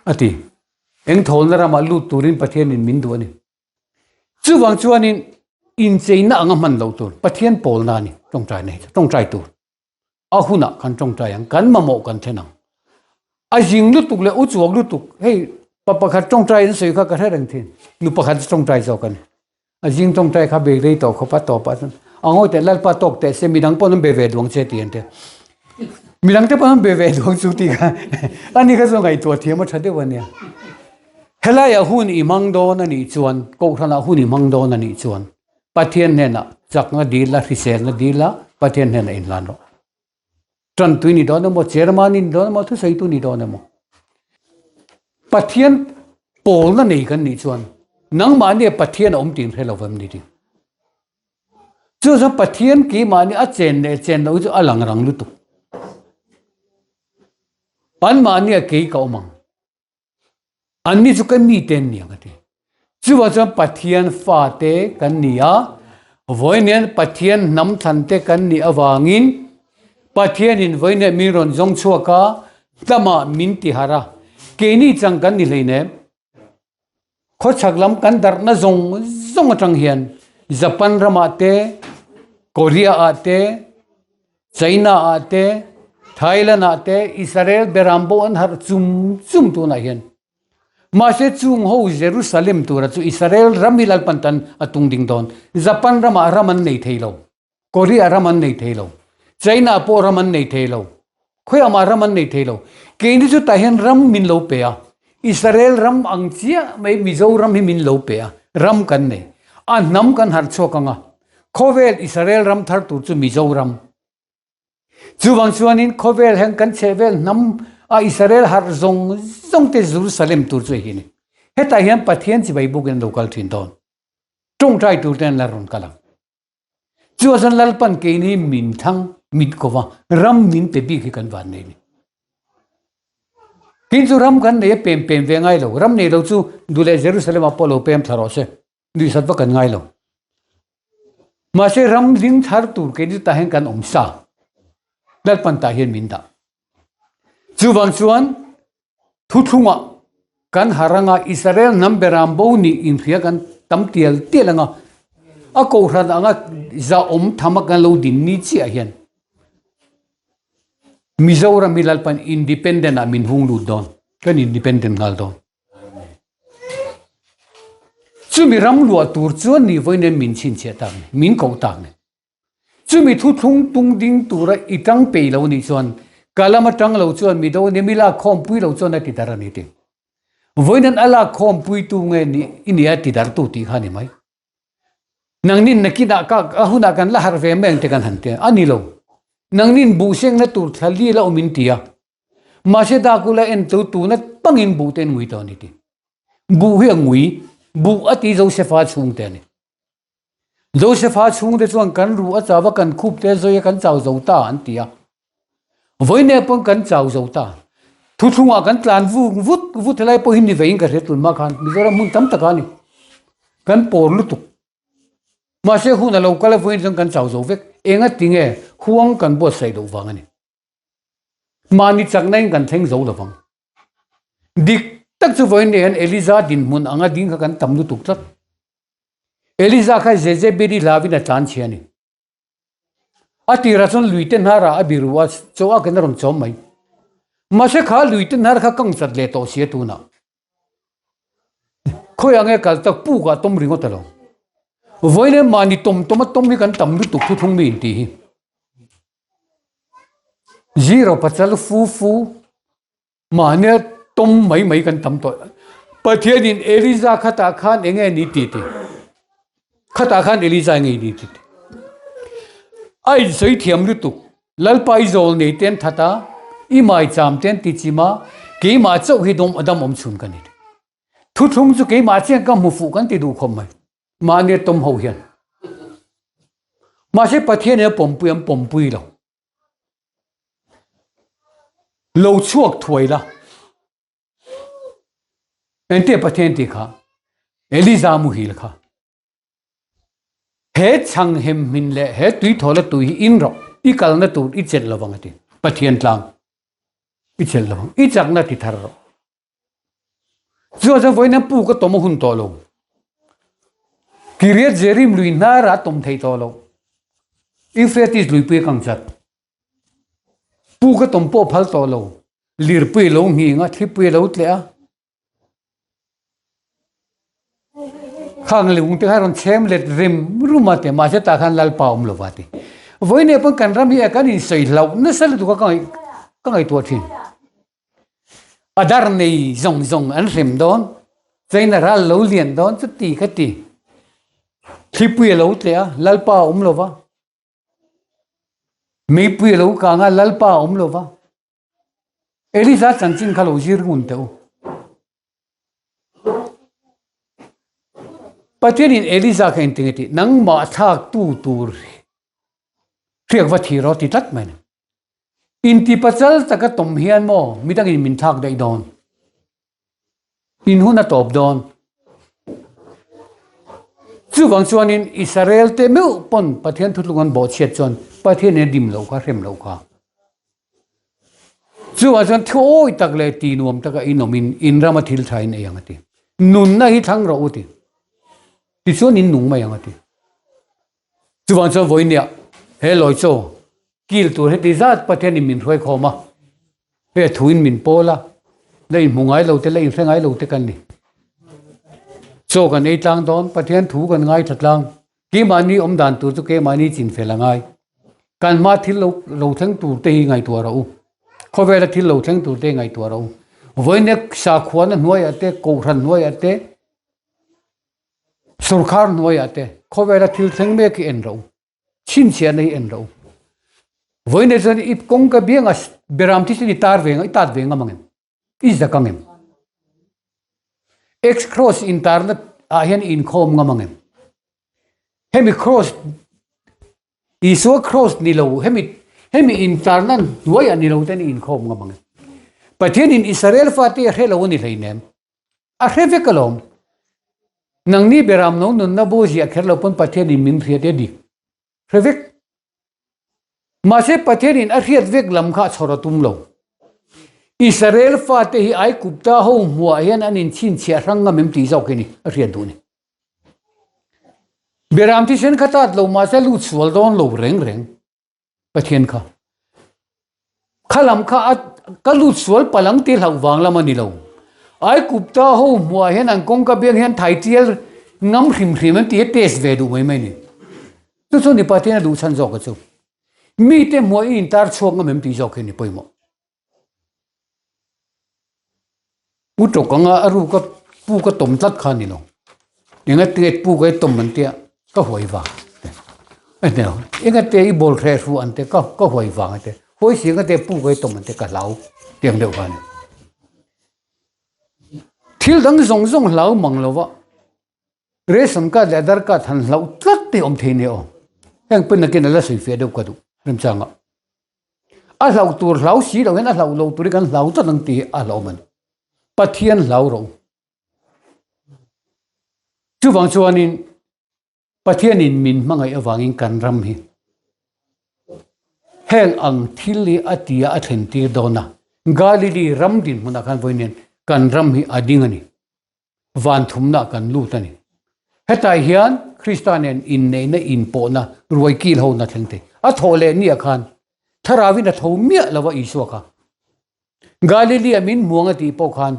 a ti. Eng thawlna ramah lut turin Pathianin min duh a ni. Chuvang chuanin incheina anga hman loh tur Pathian pawlna a ni tawngtai na hi chu tawngtai tur a hunah kan tawngtai ang kan mamawh kan thlen ang a zing lutuk leh u chuak lutuk hei pa pakhat tawngtai an sawi kha ka hre reng thin nu pakhat chu tawngtai zawk a ni a zing tawngtai kha bei rei tawh khawp a tawpah chuan a ngawi teh lalpa tawk teh se midang pawh an be ve duang che tih an ti midang te pawh an be ve duang chu tih kha ani kha chu ngaihtuah thiam a tha deuh a nia. Helaiah hun i hmang dawn a nih chuan, Kohhranah hun i hmang dawn a nih chuan, Pathian hnenah chakna dil la, hriselna dil la, Pathian hnenah inhlan rawh. Tantui ni dawn emaw, chairman ni dawn emaw, thusawitu ni dawn emaw. Pathian pawlna nei kan nih chuan nangmahnia Pathian a awm tih hre lo vem ni ding. Chu chuan Pathian keimahni a chen leh chen loh chu a lang rang lutuk. Anmahnia kei ka awm ang. Anni chu kan mite an ni ang a ti. Chuvang chuan Pathian fate kan ni a, vawiin Pathian hnam thlante kan nih avangin Pathianin vawiin min rawn zawng chhuak a, hnamah min ti harh a, keini chang kan ni hleinem. Khawchhak lam kan darhna zawng zawng atang hian Japan ramah te, Korea ah te, China ah te, Thailand ah te, Israel beram pawh an harh chum chum tunah hian. Mahse chung ho Jerusalem tura chu Israel ram hi Lalpan tan a tung ding dawn. Japan ramah ram an nei thei lo. Korea ram an nei thei lo. China pawh ram an nei thei lo. Khawiah ram an nei thei lo. Keini chu tah hian ram min lo pe a. Israel ram ang chiah mai Mizoram hi min lo pe a. Ram kan nei. A hnam kan harh chhuak ang a. Khawvel Israel ram thar tur chu Mizoram. Chuvang chuanin khawvel hian kan chhehvel hnam a Israel harh zawng zawng te Jerusalem tur chu hi ni. Hetah hian Pathian chibai bukin an lo kal thin dawn. Tawngtai tur te an la rawn kal ang. Chu chuan Lalpan keini min thlang mit kova ram min pe bik hi kan van nei ni. Tin chu ram kan nei a pem pem ve ngai lo. Ram nei lo chu duh leh Jerusalem ah pawh lo pem thla rawh se. Nuihsat vak kan ngai lo. Mahse ram ding thar tur keini chu tah hian kan awm sa. Lalpan tah hian min dah. Chuvang chuan thuthlungah kan har anga Israel hnam beram bo nih inhria kan tam tial tial anga a kohhran anga zahawm tham a kan lo din ni chiah hian Mizoram hi Lalpan independent ah min hung lut dawn. Kan independent nghal dawn. Chumi ram luah tur chuan ni vawiin min chhinchhiah tak ni, min koh tak ni. Chumi thuthlung tung ding tura i tang peih lo nih chuan ka lam atang lo chuan mi do nia mi lak khawmpui lo chuan a ti dar a ni ti. Vawiin a lak khawmpui tu nge ni i nia ti dar tu tih kha ni mai. Nangnin nakinah ka a hunah kan la harh ve mai ang te kan han ti a ni lo. Nangnin buhsengna tur thla li la awm in ti a. Mahse Dakula en chu tuna pangin buh te an ngui tawh a ni ti. Buh hi a ngui, buh a ti Josefa chhungte a ni. Josefa chhungte chuan kan ruh a chau a, kan khup te a zawi a, kan chau zo ta an ti a. Vawiin pawn kan chau zo ta. Thuthlungah kan tlan vuk vut vut helai pawh hi ni veiin ka hria tun hma khan Mizoram hmun tam taka a ni. Kan pawr lutuk. Mahse hun a lo kal a vawiin chuan kan chau zo vek. Enga tinge huang kan buatsaih loh vang a ni. Mahni chakna in kan thleng zo lovang. Dik. tak chu vawiin nei hian Eliza dinhmun anga ding kha kan tam lutuk tlat. Eliza kha Jezebeli hlauin a tlan chhe a ni. A tirah chuan luite hnarah a biru a, chaw a ken a rawn chawm mai. Mahse kha luite hnar kha kang chat leh tawh si a tunah. Khawiah nge kal tak pukah tawm ringawt a lo. Vawiin mahni tawm tawm a tawm hi kan tam lutuk thuthlung mi intih hi. Zero pachal fu fu. Mahnia tawm mai mai kan tam tawh. Pathianin Eliza khatah khan eng nge ni ti ti. Khatah khan Eliza eng nge ni ti ti. A insawi thiam lutuk. Lalpa i zawl nei te an that a, i maicham te an ti chim a, keimah chauh hi dawm dam awm chhun ka ni. Thuthlung chu keimah chian ka hmu fuh kan ti duh khawp mai. Mahnia tawm ho hian. Mahse Pathianin a pawmpui an pawmpui lo. Lo chhuak thuai la. Engtia Pathian tih kha Eliza muhil kha. He chhang hem hmin leh he tui thaw la tui hi in rawh i kalna tur i chelh lovang a ti. Pathian tlang i chelh lovang i chakna ti thar rawh. Chuan chuan vawiin hian puk a tawm a hun tawh lo. Kiriath Jearim lui hnarah a tawm thei tawh lo. Euphrates luipui a kang chat. Puk a tawm pawh a phal tawh lo. Lirpui a lo nghing a, thlipui a lo tleh a. Khang lung te kha rawn chhem let rem rum a ti, mahse tah khan Lalpa awm lo va ti. Vawiin ah pawh kan ram hi kan insawi hlauh nasa lutuk a ka ngaihtuah thin. A dar nei zawng zawng an hrem dawn, China ral lo lian dawn chu ti kha ti. Thlipui a lo tleh a, Lalpa a awm lo va. Meipui a lo kang a, Lalpa a awm lo va. Eliza chanchin kha lo zir ngun teh u. Pathianin Eliza kha engtin nge tih? Nangmah thlaktu tur hriak va thir aw ti tlat mai a ni. Inti pachal taka tawm hian maw midangin min thlak daih dawn? In hun a tawp dawn. Chuvang chuanin Israel te meuh pawn Pathian thutlung an bawhchhiat chuan Pathian in a dim loh kha, hrem loh kha. Chuvang chuan thuawi tak leh ti nuam taka in awmin in rama thil tha in ei ang a ti. Nunna hi thlang rawh u ti. Tichuan in nung mai ang a ti. Chuvang chuan vawinia he lawi chaw kil tur heti zat Pathianin min hruai khawm a, he thuin min pawl a, la inhmu ngai lo te la inhre ngai lo te kan ni. Chaw kan ei tlang dawn, Pathian thu kan ngaithla tlang, keimahni awm dan tur chu keimahni chinfel a ngai. Kan hma thil lo lo thleng tur te hi ngaihtuah rawh u. Khawvela thil lo thleng tur te hi ngaihtuah rawh u. Vawinia sakhuana hnuaiah te, kohhran hnuaiah te, Sorkar hnuaiah te khawvela thil thleng mek hi en ro, chhinchhiahna hi en ro. Vawiin chuan i kawngka bianga beram thisen i tar ve i tat ve ngam ang em? I zak ang em? X cross intarna ah hian i inkhawm ngam ang em? Hemi cross Isua cross ni lo hemi hemi intarna hnuaiah ni lo ten i inkhawm ngam ang em? Pathianin Israel fate a hre lo a ni hleinem. A hre vek alawm. Nangni beram no nunna bo ziah kher lo pawn Pathianin min hriat e dik. Hre vek. Mahse Pathianin a hriat vek lam kha a chhawr a tum lo. Israel fate hi Aigupta ho hmuah hian an inchhinchhiah hrang ngam em tih zawk hi ni a hriat duh ni. Beram thisen kha tat lo mahse lut sual dawn lo reng reng. Pathian kha. Kha lam kha a ka lut sual palang ti hlauh vang lam a ni lo. Aigupta ho hmuah hian an kawngka biang hian thai tial ngam hrim hrim an ti a test ve duh mai mai ni. Chu chu ni Pathian a duh chhan zawk a chu. Mite hmuah i intar chhuak ngam em tih zawk hi ni pawimawh. Pu tawk anga a ruka puk a tawm tlat kha a ni lo. Enga te puk a i tawm an tia ka huai vang te a ni lo. Enga te i bawl hreh hru an te ka ka huai vang a te. Huai si enga te puk a i tawm an te ka hlau tiang deuh kha a ni. Thil dang zawng zawng hlau mang lo va ration card leh aadhar card han hlauh tlat te awm thei nia aw. Heng pawn nakin a la sawi fiah deuh ka duh remchanga. A hlauh tur hlau si loh hian a hlauh loh tur hi kan hlau tlat ang tih hi a hlauhawm a ni. Pathian hlau rawh u. Chuvang chuanin Pathianin min hmangaih avangin kan ram hi heng ang thil hi a tia a thlen tir dawn a. Galilee ram dinhmunah khan vawiin hian. Kan ram hi a ding a ni. Van thumna kan lut a ni. Hetah hian Krista nen inneihna inpawhna ruai kil hona thleng thei. A thawh leh nia khan Thlarauin a tho miah lo a Isua kha. Galilee-a min hmuang a tih pawh khan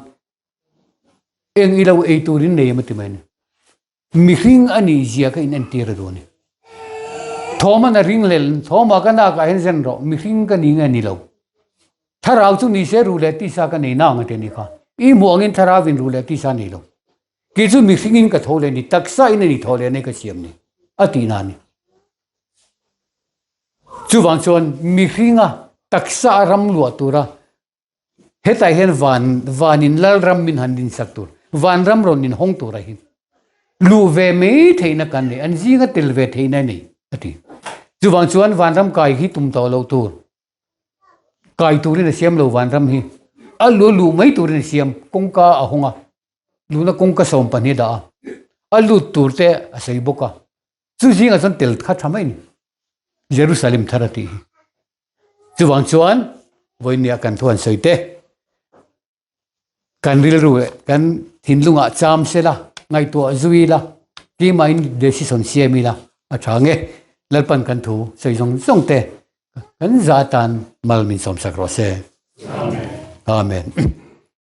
eng i lo ei turin nei em a ti mai a ni. Mihring a nih zia ka inentir a duh a ni. Thawman a ring hlel, Thawma ka nakah hian zen rawh, mihring ka ni nge ni lo. Thlarau chu ni se ruh leh tisa ka nei nang a ti a ni kha. I hmuh angin thlarauin ruh leh tisa nei lo. Kei chu mihringin ka tho leh ni, taksa in a ni tho leh nei ka siam ni a tih na a ni. Chuvang chuan mihringa taksa a ram luah tura Hetah hian van vanin Lalram min han dinsak tur, vanram rawn inhawng tura hi luh ve mai theihna kan nei, an zinga tel ve theihna a nei a ti. Chuvang chuan vanram kai hi tum tawh loh tur, kai turin a siam lo vanram hi, a lu luh mai turin a siam, kawngka a hawng a, luhna kawngka 12 dah a, a lut tur te a sawi bawk a, chu zingah chuan tel kha tha mai a ni, Jerusalem thar a tih hi. Chuvang chuan vawinia kan thu han sawi te, kan rilru leh kan thinlungah cham sela, ngaihtuah zui ila, keimah-in decision siam ila a tha nge. Lalpan kan thu sawi zawng zawng te kan za atan mal min sawmsak rawh se. Amen.